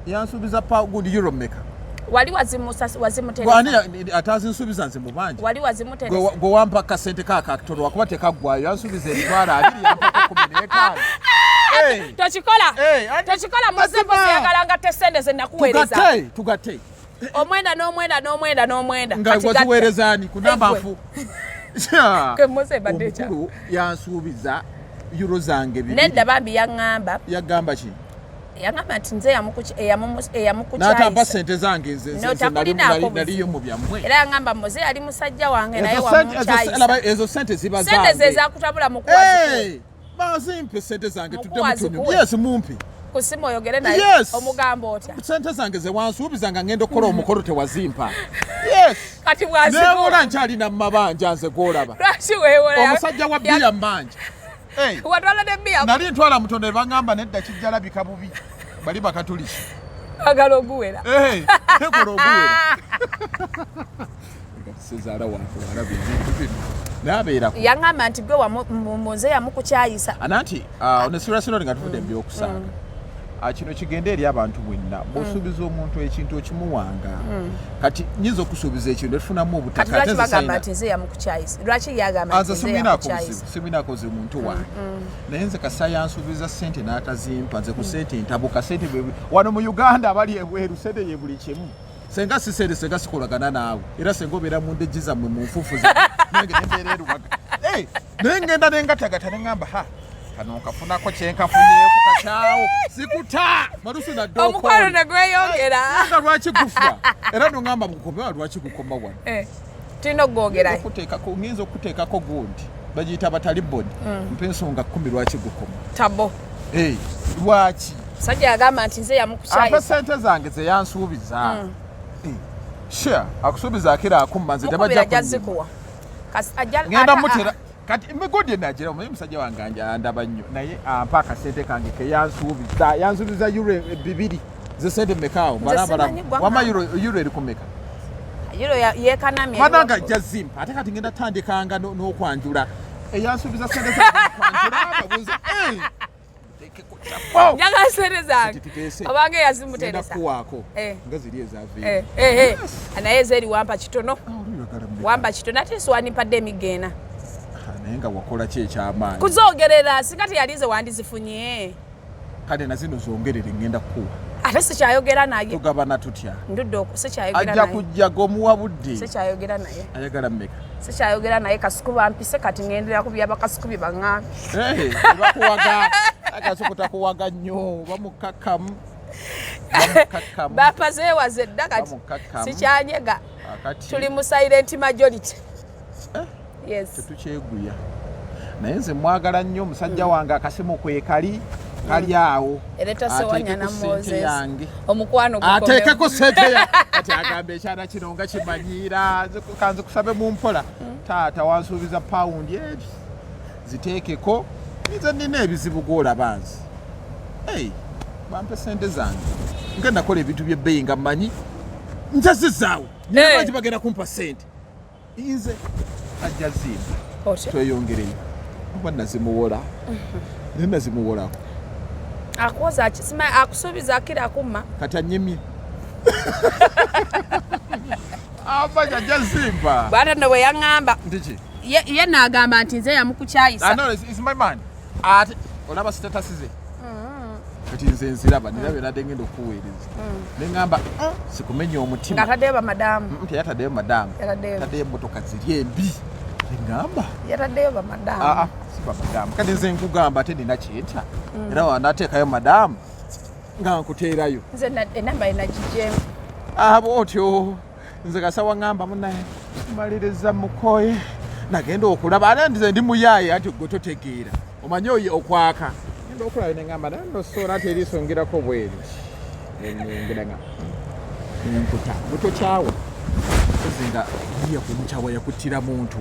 yansuubiza pa gundi euro meka? Wali wazimuteresa? Ani atazinsuubiza? Nze mubanja. Wali wazimuteresa? Gwe wampa kasente kakatono wakuba tekaggwayo. Yansuubiza 20,000, yampako 15. Hey, Tokikola. Hey, Tokikola muze. Mazima. Mpozi yagalanga te sente ze nakuweereza. Tugatte, tugatte. Omwenda n'omwenda n'omwenda n'omwenda. Nga Kati gatta. waziweereza ani ku namba? Eggwe. Nfu. Gwe Mose badde ekya. Omukulu yansuubiza euro zange 2. Nedda bambi, yaŋŋamba. Yagamba ki? Yaŋŋamba nti nze N'atampa eyamukukyayisa. sente zange nze No, nze nze takulinaako buzibu. naliyo mu byammwe. Era yaŋŋamba muze yali musajja wange naye Ezo wamukyayisa. laba, ezo sente ziba Sente ze zange. zakutabula mukuwa. Hey, bazimpe sente zange tudde Mukuwa mutunyum. azikuwe. Yes, mumpe. Ku simu oyogere naye. Yes. Omugamba otya? Sente zange ze wansuubiza nga ngenda okukola omukolo tewazimpa. Yes. Kati bwazikuwa. Neewola, nkyalina mu mabanja nze gwolaba. Lwaki weewola? Omusajja wa bbiya mbanja. Hey, Watwala ne bbiya? Nali ntwala mutono ne baŋŋamba nedda, kijja labika bubi. Bali bakatuliki. Agala oguwera. Hey, tekola oguwera. Sezaala wange walaba ebintu bino. N'abeerako. Yaŋŋamba nti gwe muze yamukukyayisa. Ananti on a serious note, nga tuvudde mu byokusaaga, kino kigende eri abantu mwenna. Bw'osuubiza omuntu ekintu okimuwanga. Kati nyinza okusuubiza ekintu netufunamu Kati obutaka, lwaki ate nze bagamba sayina- nti nze yamukukyayisa? Lwaki yagamba nti Nze nze simwinaako yamukukyayisa? buzibu, simwinaako buzibu muntu wange, naye nze kasa yansuubiza sente n'atazimpa. Nze ku sente ntabuka. Sente wano mu Uganda abali ebweru sente ye buli kimu. Senga si sente, senga sikolagana naawe. Era senga obeera mu ndejji zammwe mu nfuufu nange nembeera erubaga. Eh, naye ngenda nengatagata neŋŋamba ha kano nkafunako kyenkafunyeeko kakyawo sikuta malusu nadde. Omukwano ne gweyongera. Nga lwaki gufa? Era noŋŋamba gukome, lwaki gukoma wano? Eh, tulina okugwogerayo. Ngiyinza okuteekako gundi bagiyita bataliboni, mpa ensonga 10 lwaki gukoma. Tabo. Eh, lwaki? Musajja yagamba nti nze Ampa yamukukyayisa. sente zange zeyansuubiza. Eh, sure, akusuubiza akira akumma nze Mukubira tebajja ajja kunnima. zikuwa. Ngenda mutera kati emigodi enagira. Omanyi musajja wange andaba nnyo, naye ampa akasente kange keyansuubiza. Yansuubiza euro 2. Ze sente mekaawo? Nze Balabala. simanyi gwanga. Wama euro eri kumeka? Euro yekanamye. Bananga ajja zimpa. Ate kati ngenda tandikanga n'okwanjula eyansuubiza sente zange, kwanjula ababuuza. Eh, Njagala sente zange obanga eyazimuteresa kuwaako Eh. nga ziri ezaviire. Eh, eh, eh. Naye ezeri wampa kitono. Ah, Wampa kitono, ate siwanimpadde emigeena. Naye nga wakola ki ekyamaanyi? Kuzogerera, singa teyalize wandizifunye. Kale nazino zongerere, ngenda kukuwa. Ate sikyayogera naye. Tugabana tutya? Ndudde sikyayogera Ajja naye. kujja gomuwa budde. Sikyayogera naye. Ayagala mmeka? Sikyayogera naye. Kasuku bampise, kati ngendera ku byabakasuku bye baŋŋambye. Eh, bakuwaga. Akasuku takuwaga nnyo, bamukakkamu, bamukakkamu. Bapazeewaze dda, kati Bamukakkamu. sikyanyega. Akati Tuli mu silent majority. Eh? Yes. Tetukyeguya, naye nze mwagala nnyo omusajja wange. Akasimu kwekali kali awo. Ereta Ateekeko Sewanyana ssente Moses. yange. Omukwano gukomewo. Ateekeko sente ya kati agamba ekyana kino nga kimanyiira. Kanze kusabe mu mpola. Taata wansuubiza pawundi eri, ziteekeko. Nze nina ebizibu gwolaba nze. Hey, bampe sente zange nga nakola ebintu byebbeeyi nga mmanyi njazizaawo. Hey. Naki bagenda kumpa sente, nze ajja zimba. Otyo. Tweyongereyo oba nazimuwola, naye nazimuwolako. Akuwoza akusuubiza akira akumma. Kati anyimye amanya ajja zimba. Bwata nno bwe yaŋŋamba. Ndiki? Ye naagamba nti nze yamukukyayisa. Ah, no, it's my man. Ate olaba status ze kati nze nziraba, niraba enadde ngenda okuweereza neŋŋamba sikumenya omutima. Ng'ataddeyo bamadamu. Teyataddeyo madamu. Yataddeyo. Taddeyo emmotoka ziri embi, neŋŋamba Yataddeyo bamadamu. aa, si bamadamu. Kati nze nkugamba, ate nina kyenta era wanateekayo madamu nga nkuteerayo. Nze enamba yenagigyemu. Abo otyo nze kasawa ŋŋamba munaye maliriza mukoye, nagenda okulaba ate nze ndi muyaaye, ati gwe totegeera omanye oyo okwaka. Genda okulaba neŋŋamba naye nosobola ati eriiso ngirako bweri nengira nga nenkuta butokyawa ozi nga yiya kumukyawa yakuttira muntu.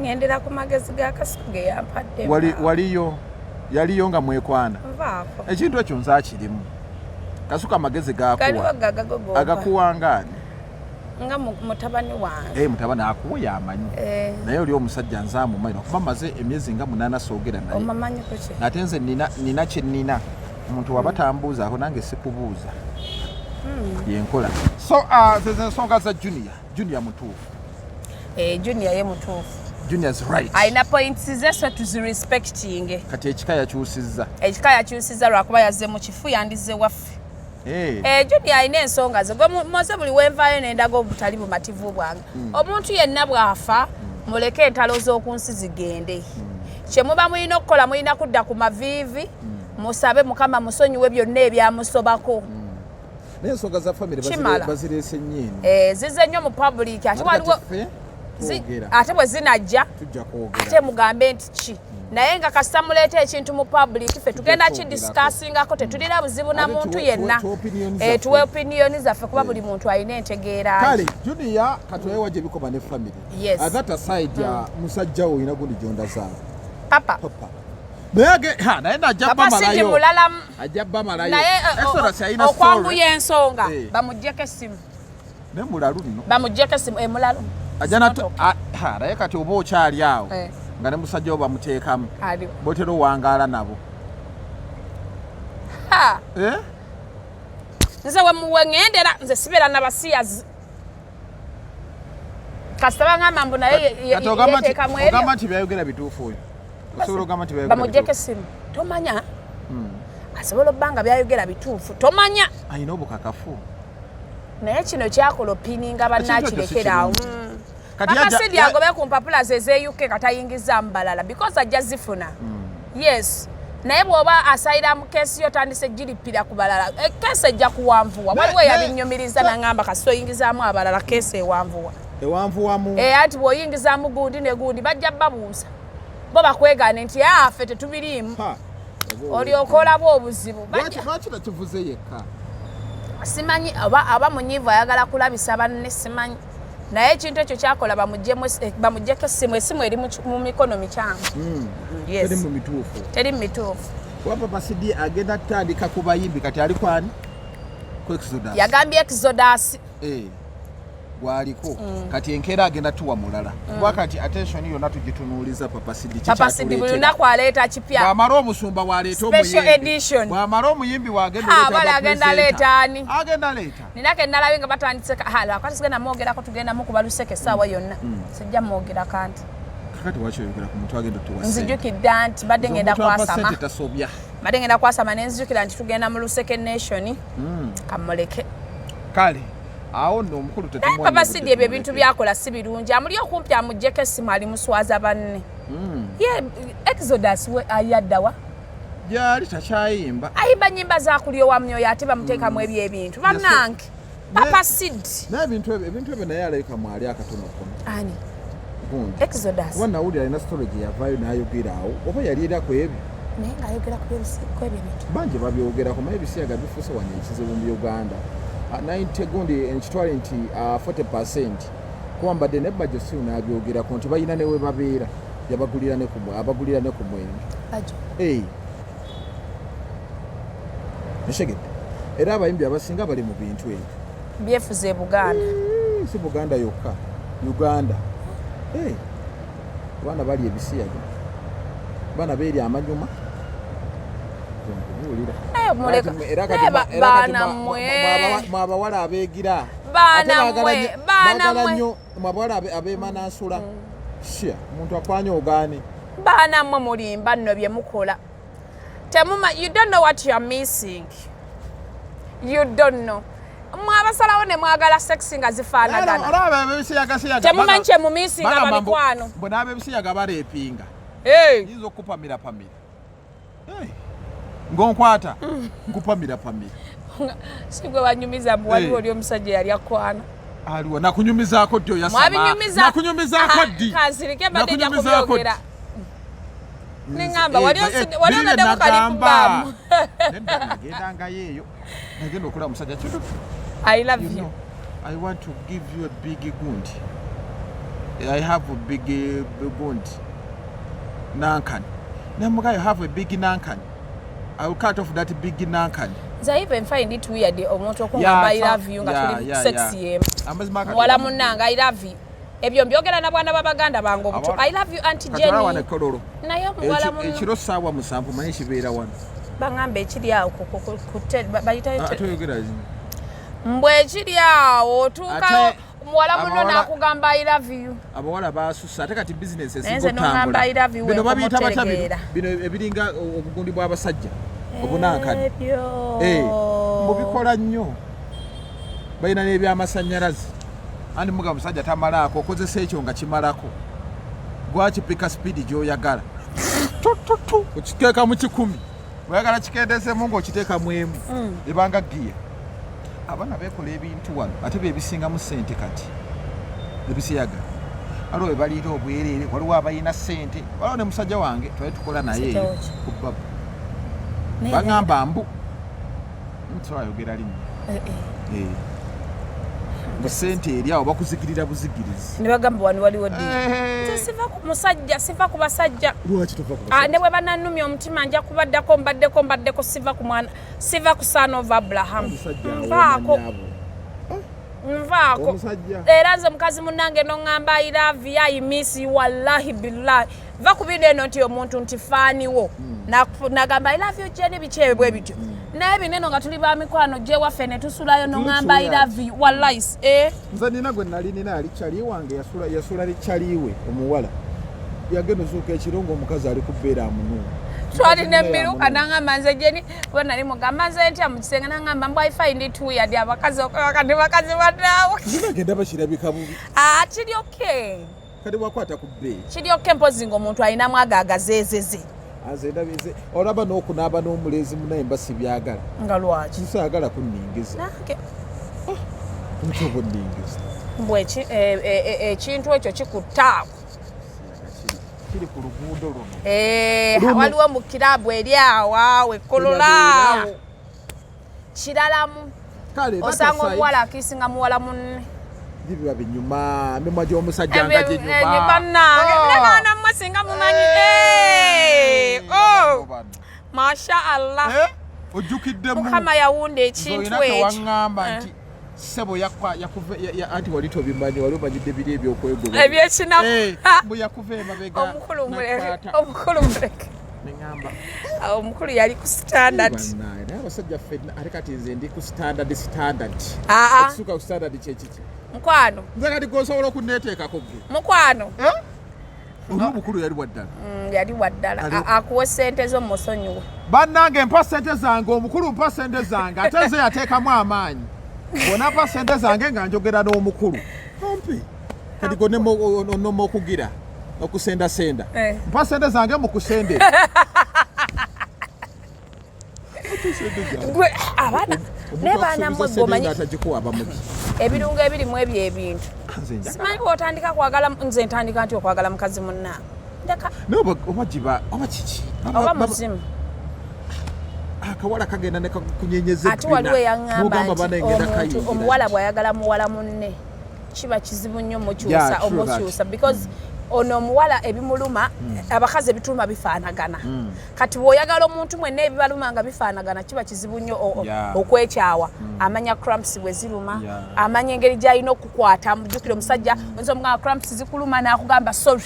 Ŋŋendera ku magezi ga Kasuku ge yampadde. Waliyo yaliyo nga mwekwana. Nvaako. Ekintu ekyo nze akirimu Kasuku amagezi Galiwo gakuwa. gagagogoba. Agakuwangaani? Nga mutabani wange. Eh, mutabani akuwa yamanyi. Eh, naye oli omusajja nze amumanyi okuba maze emyezi nga 8 soogera naye. Omumanyi kuki? Ate nze nina kye nina, omuntu waba tambuuzaako nange sikubuuza, yenkola. So zezo ensonga za Junior. Junior mutuufu. Eh, Junior ye mutuufu. Junior's right. Alina points ze, so tuzirespecting. Kati ekika yakyusizza. Ekika yakyusiza lwakuba yazze mu kifu, yandize waffe. Eh, Eh, Junior alina ensonga ze. Gwe Moze, buli wenvaayo nendaga obutali bumativu bwange. Omuntu yenna bw'afa, muleke entalo z'oku nsi zigende. Kye muba mulina okukola, mulina kudda ku maviivi, musabe Mukama musonyiwe byonna ebyamusobako. Naye ensonga za famire Kimala. bazireese nnyo eno. Eh, zize nnyo mu public, ate Ate waliwo kati ffe twogera. Ate bwe zinajja, Tujja kwogera. ate mugambe nti ki, naye nga kasita muleeta ekintu mu public, ffe tugenda kwogerako. kidiscussingako, tetulina buzibu na Ate muntu yenna. tuwe opinion Eh, zaffe. tuwe opinion zaffe, kuba buli muntu alina entegeera. Kale Junior katulabe gye bikoma ne family. Yes. That aside, ya musajja wo olina gundi gyondazaako? Papa. Papa naye naye najja Papa Sidi bamalayo. mulalamu. Ajja bamalayo. Naye eh, Exodus alina okwanguya story. ensonga, Eh. bamuggyeko essimu. Naye mulalu nno. Bamuggyeko essimu, emulalu. Ajja naye kati oba okyali awo Eh. nga ne musajja wo bamuteekamu, Aliwo. botera owangaala nabo. Ha! Eh? Nze weŋŋendera, nze sibeera nabasiyazi, kasita baŋŋamba mbu naye Kati ogamba yeteekamu ebyo. ogamba nti byayogera bituufu oyo? Osobola ogamba nti byayogera Bamuggyeko bituufu? essimu. Tomanya, asobola obba nga byayogera bituufu, tomanya. Alina obukakafu. Naye kino kyakola opininga bannakirekeraawo. Ekintu ekyo si kirungi. Kati Papa Sidi agobe ku mpapula ze ez'e UK, katayingizaamu balala because ajja zifuna. Yes, naye bw'oba asayira mu keesi yo, tandise giripira ku balala, keesi ejja kuwanvuwa. Waliwo eyabinyumiriza naŋŋamba kasita oyingizaamu abalala, keesi ewanvuwa. Ewanvuwamu. Eh, anti bw'oyingizaamu gundi ne gundi, bajja babuusa bo bakwegaane nti affe tetubiriimu. Ha, olyoka olaba obuzibu. Lwaki takivuze yekka? Simanyi oba munyiivu, ayagala kulabisa banne, simanyi. Naye ekintu ekyo kyakola, bamuggyeko essimu. Essimu eri mu mikono mikyamu. Yes. Teri mu mituufu. Teri mu mituufu. Kuba Papa Sidi agenda kutandika ku bayimbi, kati ali kwani? Ku Exodus. Yagambye Exodus. Eh. Gwaliko kati enkeera agenda tuwa mulala, kuba kati attention yonna tugitunuuliza Papa Sidi. Papa Sidi buli lunaku aleeta kipya. Bwamala omusumba waleeta Special omuyimbi. edition. Bwamala omuyimbi wagenda Ha, oleeta bale agenda abapresenter. aleeta ani? Agenda leeta. Nina ke nalabye nga batandise lwakati sigenda mwogerako, tugenda mukuba luseke essaawa yonna, sijja mwogerako anti. Kakati waki oyogera ku muntu agenda otuwa ssente? Nzijukidde anti badde ngenda Omuntu ampa kwasama. ssente tasobya. Badde ngenda kwasama nenzijukira nti tugenda mu luseke nation, kamuleke. Kale awo nno omukulu Naye tetumuwa Papa nnyo Sidi budde, ebyo ebintu tumuleke. byakola si birungi. Amuli okumpi amuggyeko essimu, ali muswaza banne. Ye Exodus we ayaddawa? Gyali takyayimba. Ayimba nyimba zakulyowa myoyo, ate bamuteekamu ebyo ebintu. Bannange, Papa Sidi. Naye ebintu ebyo naye alabika mwali akatono kono. Ani? Gundi. Exodus. Kuba nawulira alina story gye yavaayo n'ayogera awo, oba yali era ku ebyo. Naye ng'ayogera ku ebyo ebintu. Bangi babyogerako, maye ebisiyaga bifuuse wano ekizibu mu Uganda. 90 gundi nkitwale nti 40%, kuba mbadde ne Bajjo siru n'abyogerako nti balina ne we babeera, yabagulira ne ku abagulira ne ku mwenge. Bajjo. Hey. Neshegedde era abayimbi abasinga bali mu bintu ebyo. Byefuza e Buganda. Si Buganda yokka, Uganda. Hey. Abaana bali ebisiyaga, abaana beeri amanyuma. Nkubuulira. Naye muleka- Era kati naye era kati baana mmwe. mwe abawala abeegira. Baana Ate baagala mmwe, baana baagala mmwe. nnyo mwe abawala abeemanansula sya omuntu akwanya ogaane. Baana mmwe mulimba nno bye mukola. Temuma, you don't know what you are missing, you don't know. Mwe abasalawo ne mwagala sex nga zifaanagana. Olaba ab'ebisiyagasiyaga Temumanyi kye mumissinga, bamikwano. Mbu n'ab'ebisiyaga bareepinga. Hey. Yinza okupamirapamira. Hey. Ng'onkwata nkupamirapamira. Si gwe wanyumiza mbu waliwo Hey. oli omusajja yali akwana? Aliwo nakunyumizaako ddi oyasama? Mwabinyumiza. Nakunyumizaako ddi? Kansirike, mbadde nja Nakunyumizaako kubyogera. ddi? Neŋŋamba Eh, wali wali biri bye onaddeko nagamba. kalipubaamu. Nedda, nagendangayo eyo, nagenda okulaba omusajja kitu. I love You you. know, I want to give you a big gundi. I have a big gundi nankani. Namuga, you have a big nankani, I will cut off that big nankani. Nze I even find it weird omuntu okungamba I love you nga tuli sex yemu. Amazima akati- Muwala munnange, I love you. Ebyo mbyogera na bwana b'abaganda bange obuto. I love you, Auntie Kati olaba wano Jenny. ekololo. Naye omuwala munno Ekiro 7:00 manyi kibeera wano. Baŋŋamba ekiri awo bayitayo Ah, toyogera. Mbwe ekiri awo otuukawo Ate muwala munno n'akugamba I love you. Abawala basusa ate kati bizinesi Naye nze n'oŋŋamba I love you, Bino babiyita batya bino? wenkomoteregeera. Bino ebiringa obugundi bw'abasajja obunankani. Ebyo. Eh, mubikola nnyo, balina n'ebyamasanyalaze. Andi muga musajja tamalaako, okozesa ekyo nga kimalako, gwakipika speed gy'oyagala. Tututu, okiteeka mu 100, oyagala kikendezemu ng'okiteekamu emu, ebanga giya. Abaana beekola ebintu wano ate byebisingamu ssente kati ebisiyaga. Waliwo we baliira obwereere, waliwo abalina ssente, waliwo ne musajja wange twali tukola naye Musajja eyo wo ki? ku babu. Naye Bagamba mbu nsoayogera linnya. Eh, eh. Eh. Mbu ssente eri awo bakuzigirira buzigirizi. Ne bagamba wano waliwo ddi? Eh. Nze siva ku musajja, siva ku basajja. Lwaki tova ku Ah, basajja? ne bwe bananumya omutima nja kubaddako, mbaddeko, mbaddeko, siva ku mwana, siva ku son of Abraham. Omusajja awo Nvaako. omanyabo. Nvaako. Omusajja. Era nze mukazi munnange noŋŋamba I love you, I miss you, wallahi billahi, va ku bino eno nti omuntu nti faaniwo. Nagamba I love you Jenny, biki ebyo bwe bityo, naye bineno nga tuli ba mikwano gyewaffe ne tusulayo noŋŋamba I love you, wallahi eh. Nze nina gwe nali nina, ali kyali wange, yasula likyaliwe omuwala, yagenda ozuuka ekiro ng'omukazi ali kubeera amunuuna. Twalina emiruka, naŋŋamba nze Jenny, kuba nali mugamba nze ntya mu kisenge, naŋŋamba mbu I find it weird abakazi kati bakazi bannaawe. Nagenda bakirabika bubi. Ah, kiri okay. Kati wakwata ku bbeeyi. Kiri okay, mpozi ng'omuntu alinamu ago agazeezeze. Nze ndabize olaba n'okunaaba n'omulenzi munaye mba sibyagala. Nga lwaki? Nsaagala kunningiza. Nange. Nti oba onningiza. Mbwe ekintu ekyo kikutta. Kiri ku luguudo luno. Eh, Luno. waliwo mu kirabu eri awo awo ekolola. Ebabeerawo. Kiralamu. Kale Osanga omuwala akiisinga muwala munne. Biba binyuma, emimwa gy'omusajja nga ginyuma. Bannange. Ah. Ne baana mmwe singa mumanyi. Eh, Eh, oh, bano. Masha Allah. Eh, ojjukiddemu. Mukama yawunda Nze ekintu olina ekyo. kewaŋŋamba Eh. nti Sebo yakwa yakuva anti wali tobimanyi, wali omanyidde biri ebyokwegoba Ebyekinaku. Eh, mbu yakuva emabega Omukulu muleke. nakwata. Omukulu muleke. Neŋŋamba, Omukulu yali ku standard. "Bannange, naye abasajja ffenna ate kati nze ndi ku standard standard." Aa. Ekisuka ku standard kyekiki? Mukwano. Nze kati gwosobola okuneeteekako gwe. Mukwano. Eh? Oli omukulu yali waddala. Yali waddala. Akuwe sente zo musonyiwe. Bannange, mpa sente zange omukulu, mpa sente zange. Ate nze yateekamu amaanyi, bwonampa sente zange nga njogera n'omukulu ompi kati gonoma okugira okusendasenda. Eh. Mpa sente zange mukusendera. Gwe abaana ne baana mmwe gwe omanyi Atagikuwa abamuki. Ebirungo ebirimu ebyo ebintu. Nze njagala. Simanyi bw'otandika kwagala, nze ntandika nti okwagala mukazi munna ndeka. Naye oba giba oba kiki? Oba muzimu. Akawala kagenda ne kakunyenyeza. Ate waliwo eyaŋŋamba N'ogamba nti banengenda omuntu kayingira. omuwala bw'ayagala muwala munne kiba kizibu nnyo mukyusa. Yeah, true that. Omukyusa because ono omuwala ebimuluma, abakazi ebituluma bifaanagana. Kati bw'oyagala omuntu mwenna ebibaluma nga bifaanagana kiba kizibu nnyo okwekyawa. Amanya cramps bwe ziruma, amanya engeri gy'alina okukwata. Mujjukire omusajja oyinza omugamba cramps zikuluma n'akugamba sorry,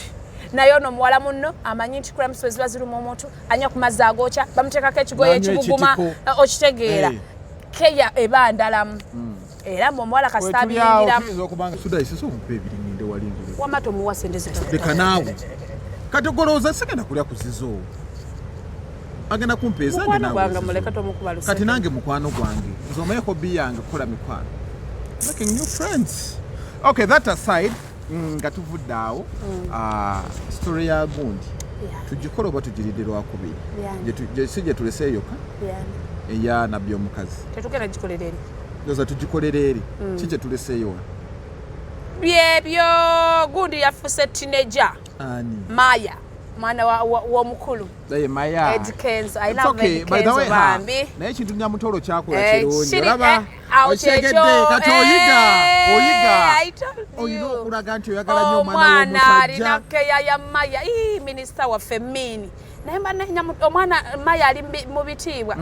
naye ono omuwala munno amanyi nti cramps bwe ziba ziruma omuntu anywa ku mazzi agookya, bamuteekako ekigoye N'anywa ekibuguma. ekitiko. Okitegeera? Eh. Keya eba ndalamu era mwe omuwala kasita Wetuli awo, abiyingiramu. tuyinza okubanga suda isisa omupa ebiri ngende wali ngire. Wamma tomuwa sente. Leka naawe, kati golowooza sigenda kulya ku zizo, agenda kumpa ezange. Mukwano Naawe gwange ezizo. muleke, tomukuba luseke. Kati nange mukwano gwange, nze omanyi hobby yange kukola mikwano, making new friends. Okay, that aside, nga tuvudde awo, story ya gundi tugikola oba tugiridde lwakubiri? Si gye tuleseeyo yokka eya nabbi omukazi? Tetugenda gikolera eri. Ndoza tugikolera eri. Ki kye tuleseeyo wa? Byebyo, gundi yafuse teenager. Ani? Maya, mwana w'omukulu. Naye Maya. Ed Kenzo. I It's love okay. Ed By the Kenzo way, ha, bambi. Naye ekintu Nyamutolo kyakola Eh, kirungi. kiri Olaba awo okitegedde kyekyo. kati oyiga Eh, oyiga. I told you. Olina okulaga nti oyagala nnyo omwana Omwana w'omusajja. alina keya ya Maya. Ii, minisita waffe miini naye omwana Maya ali mu bitiibwa.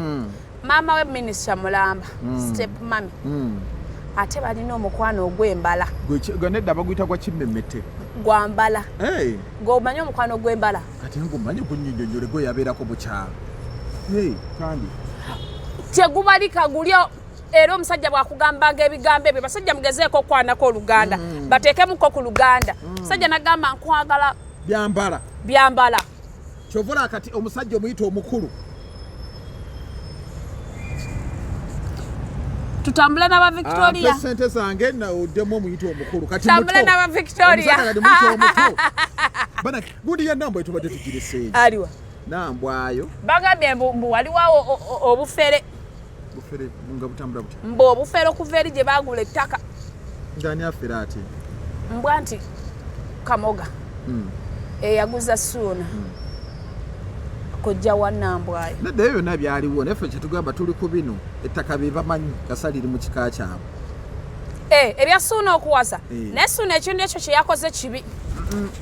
Maama we minisita mulamba, step mummy. Ate balina omukwano ogw'embala. Gwe nedda baguyita gwa kimmemmette. Gwambala. Hey, Ng'omanyi omukwano gw'embala? Kati ngumanyi, gunyinyonyole gwe yabeerako bukyalo. Hey, kandi Tegubalika guli. Era omusajja bw'akugambanga ebigambo ebyo, basajja mugezeeko okwanako oluganda, bateekemuko ku luganda. Omusajja nagamba nkwagala. Byambala. Byambala. Kyova kati omusajja omuyita omukulu. Tutambule n'aba Victoria. Ampe sente zange oddemu omuyita omukulu kati Tutambule muto. n'aba Victoria. Omusajja kati muyita omuto. Bana gundi ya Nambwa tubadde tugireseeyo. Aliwa? Nambwayo. Bagambye mbu waliwawo obufere. Bufere nga butambula butya? Mbu obufere okuva eri gye bagula ettaka. Ngani afere ate? Mbwa nti Kamoga eyaguza Suuna kojja wa Nambwayo. Nedda, ebyo byonna byaliwo, naye ffe kyetugamba tuli ku bino ettaka bye bamanyi kasa liri mu kika kyabwe. Eh, ebya Suuna okuwasa. Eh. Naye Suuna ekintu ekyo kye yakoze kibi.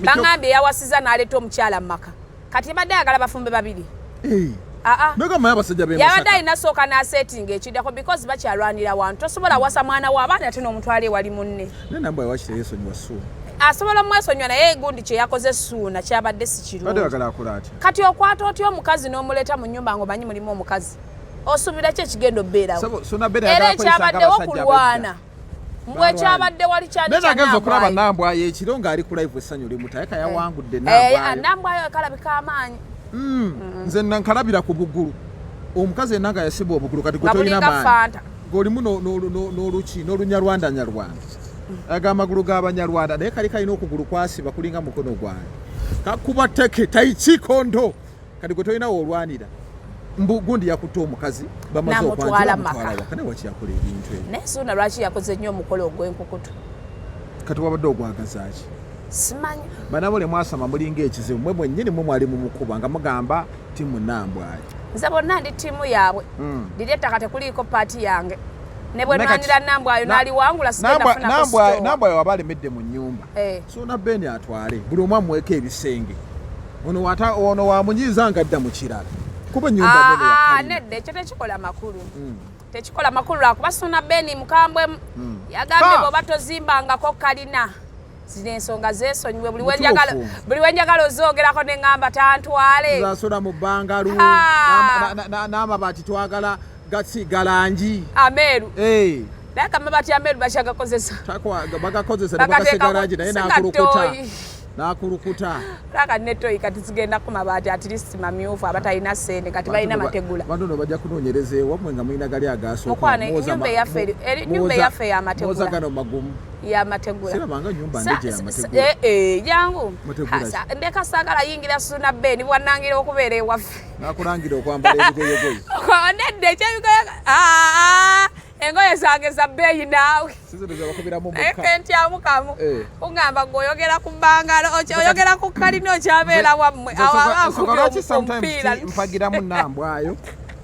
Baŋambye yawasiza n'aleeta omukyala mu maka, kati badde ayagala bafumbe babiri. Eh, aa. Nagamba abasajja b'e Yabadde Masaka. alina sooka n'aseetinga ekiddako because bakyalwanira wantu. Tosobola wasa mwana w'abaana ate n'omutwala ewali munne. Naye Nambwayo wakiri yeesonyiwa Suuna. Asobola omwesonyiwa, naye gundi kye yakoze Suuna kyabadde si Badde kirungi. bagala akola atya? Kati okwata otya omukazi n'omuleeta mu nnyumba ng'omanyi mulimu omukazi? Osuubira ki ekigenda obbeerawo? Sabo, Suuna Beda Era yagala kweyisa ekyabaddewo ng'abasajja kulwana mbwe Balwana. ekyabadde wali kyali Naye nagenza okulaba kya Nambwayo. Nambwayo ekiro ng'ali ku live, essanyu limuta eka yawangudde. Eh, Nambwayo. Nambwayo kalabika amaanyi. Nze nankalabira ku bugulu, omukazi yenna nga yasiba obugulu kati gwe Nga tolina bulinga maanyi. Fanta. Ng'olimu n'oluki n'olunyarwanda nyarwanda, aga amagulu g'abanyarwanda, naye kali kalina okugulu kwasiba kulinga mukono gwange, kakuba teke taikikondo. Kati gwe tolina woolwanira. Mbu gundi yakutte omukazi, bamaze N'amutwala okwanjula, maka. amutwala waka, naye waki yakola ebintu ebyo? Naye Suuna lwaki yakoze nnyo omukolo ogw'enkukutu? Kati wabadde ogwagazaaki? Simanyi. Banabole mwasama mulinga ekizibu, mwe mwennyini mwe mwali mumukuba nga mugamba timu Nambwayo. Nze bonna ndi ttiimu yaabwe. Liri ettaka tekuliiko part yange, ne bwe nwanira Nambwayo n'aliwangula sigenda funako store. Nambwayo waba alemedde mu nnyumba, Eh. Suuna Beni atwale buli omu amuweko ebisenge. Ono ono wamunyiiza nga adda mu kirala kuba ennyumba nene Ah, ah, yakalina. Nedda, ekyo tekikola makulu. Tekikola makulu lwakuba Suuna Beni mukambwemu. Yagambye bw'oba tozimbangako kalina, zino ensonga zeesonyiwe. Buli wenjagala ozoogerako ne ŋŋamba tantwale. Zasula mu bbangalu n'amabaati twagala gasiiga langi ameeru. Naye kamabaati ameeru bakyagakozesa? Bagakozesa ne bagasiiga langi, naye n'akulukuta n'akulukuta. Laka netoyi kati zigenda ku mabaati at least mamyufu, abatalina ssente kati balina mategula. Bantu no bajja kunoonyereza ewammwe nga mulina gali agasooka. Mukwano, ennyumba eyaffe y'amategula. Gano magumu. Y'amategula. Sirabanga nyumba ndeje y'amategula. Jangu ndeka, saagala yingira Suna Ben bwannangira okubeera ewaffe. Nakulangira okwambala ebigoyegoye. Nedda, ekyebigoye, engoye zange za bbeeyi naawe. Naye ntyamu kamu kugamba gwe oyogera ku bbangalo, oyogera ku kalina okyabeera wammwe. Omupiira mpagiramu Nambwayo.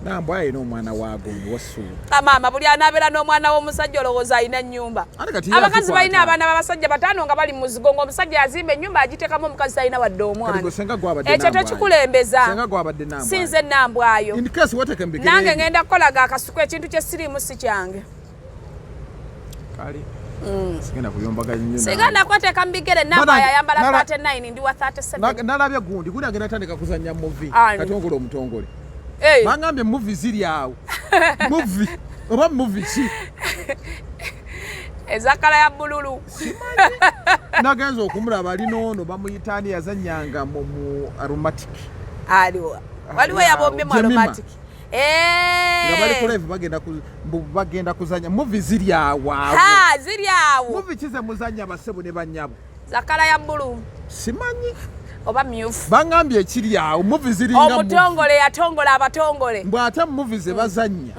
Nambwayo alina omwana wagundi wasuula. Maama, buli anaabeera n'omwana w'omusajja olowooza alina ennyumba? Abakazi balina abaana b'abasajja bataano nga bali muzigo, ng'omusajja yazimba ennyumba agiteekamu omukazi talina wadde omwana. Ekyo tekikulembeza. Si nze Nambwayo, nange ngenda kukolaga akasuku. Ekintu kye siriimu si kyange. Sigenda kweteeka mu bigere. Nambwayo ayambala 39, ndi wa 37. Nalabye gundi gundi agenda tandika kuzanya movie, Katongole omutongole. Bangambye movie ziri awo, movie oba movie ki? Ezakala ya bululu. Nagenza okumulaba ali noono bamuyitaani yazanyanga mu Aromatic. Aliwa? Waliwo yabombye mu Aromatic? Nga bali ku live, bagenda kuzanya movie ziri awo awo. Ziri awo. Movie kize muzanya, basebo ne banyabo? Zakala ya bbulu. Simanyi. Oba myufu. Bangambye ekiri awo movie ziringa. Omutongole yatongola abatongole. Mbw ate movie ze bazannya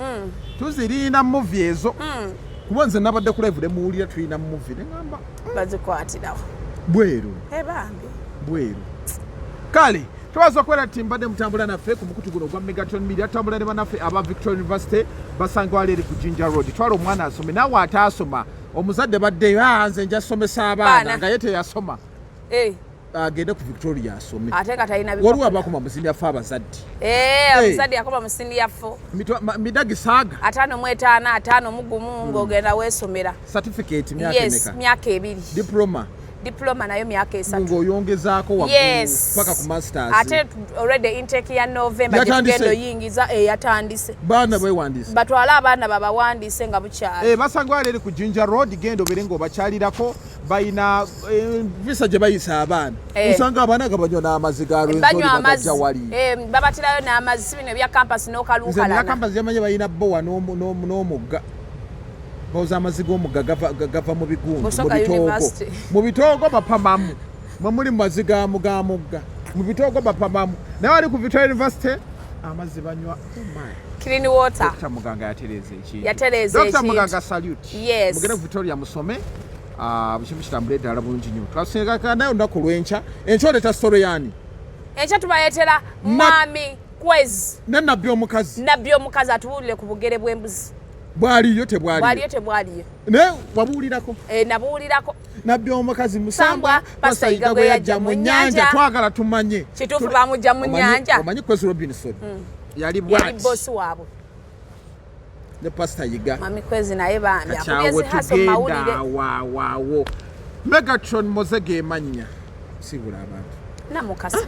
tuzirina movie ezo, kuba nze nabadde ku live nemuwulira tulina movie neŋamba. Bazikwatirawo. Bweru. Ebambi. Bweru. Kale tubaza okubeera nti mbadde mutambula naffe ku mukutu guno ogwa Megaton Media. Tutambula ne bannaffe aba Victoria University, basangibwa wali eri ku Jinja Road. Twala omwana asome. Naawe ataasoma, omuzadde baddeyo, "Ah, nze nja somesa abaana," nga ye teyasoma, agende ku Victoria asome. Ate nga talina. Waliwo abakoma mu senior four abazadde. Omuzadde yakoma mu senior four. Midagi saaga. 55, 51, ng'ogenda weesomera. Certificate myaka emeka? Myaka 2. Diploma? Diploma nayo myaka 3. Ng'oyongezaako waggulu paka ku masters. Ate already intake ya November gyetugenda oyingiza eyatandise. Baana bewandiise. Batwale abaana babawandiise nga bukyali. Basangwa wali eri ku Jinja Road. Genda obeere ng'obakyalirako. Balina visa gye bayisa abaana. Osanga abaana nga banywa n'amazzi ga Rwenzori, bagajja wali. Babatirayo n'amazzi, si bino ebya campus n'okaluukalana. Campus yamanyi balina bowa n'omugga, bawoza amazzi g'omugga gava mu bigundu, mu bitoogo. Mu bitoogo bapamamu, mwe muli mu mazzi ga mugga, mu bitoogo bapamamu. Naye wali ku Victoria University amazzi banywa, oh. Clean water. Dr. Muganga yatereeza ekintu. Yatereeza Dr. Muganga, salute. Yes. Mugende ku Victoria musome. Bukimu kitambule ddala bulungi nnyo. Twasingaka naye olunaku lw'enkya. Enkya oleeta story yani? Enkya tubayetera Mwami Kwezi. Ne nabbi omukazi. Nabbi omukazi atubuulire ku bugere bw'embuzi. Bwaliyo tebwaliyo? Bwaliyo tebwaliyo? Naye wabuulirako? E, nabuulirako. Nabbi omukazi musambwa, Pastor Yiga gwe yajja mu nnyanja, twagala tumanye. Kituufu bamujja mu nnyanja? Omanyi Kwezi Robinson yali bwati, bosi waabwe. Ne Pastor Yiga. Mami Kwezi naye bambi. Akyawo tugenda waawo. Megatron Mozege emannya, sibula abantu. Namukasa.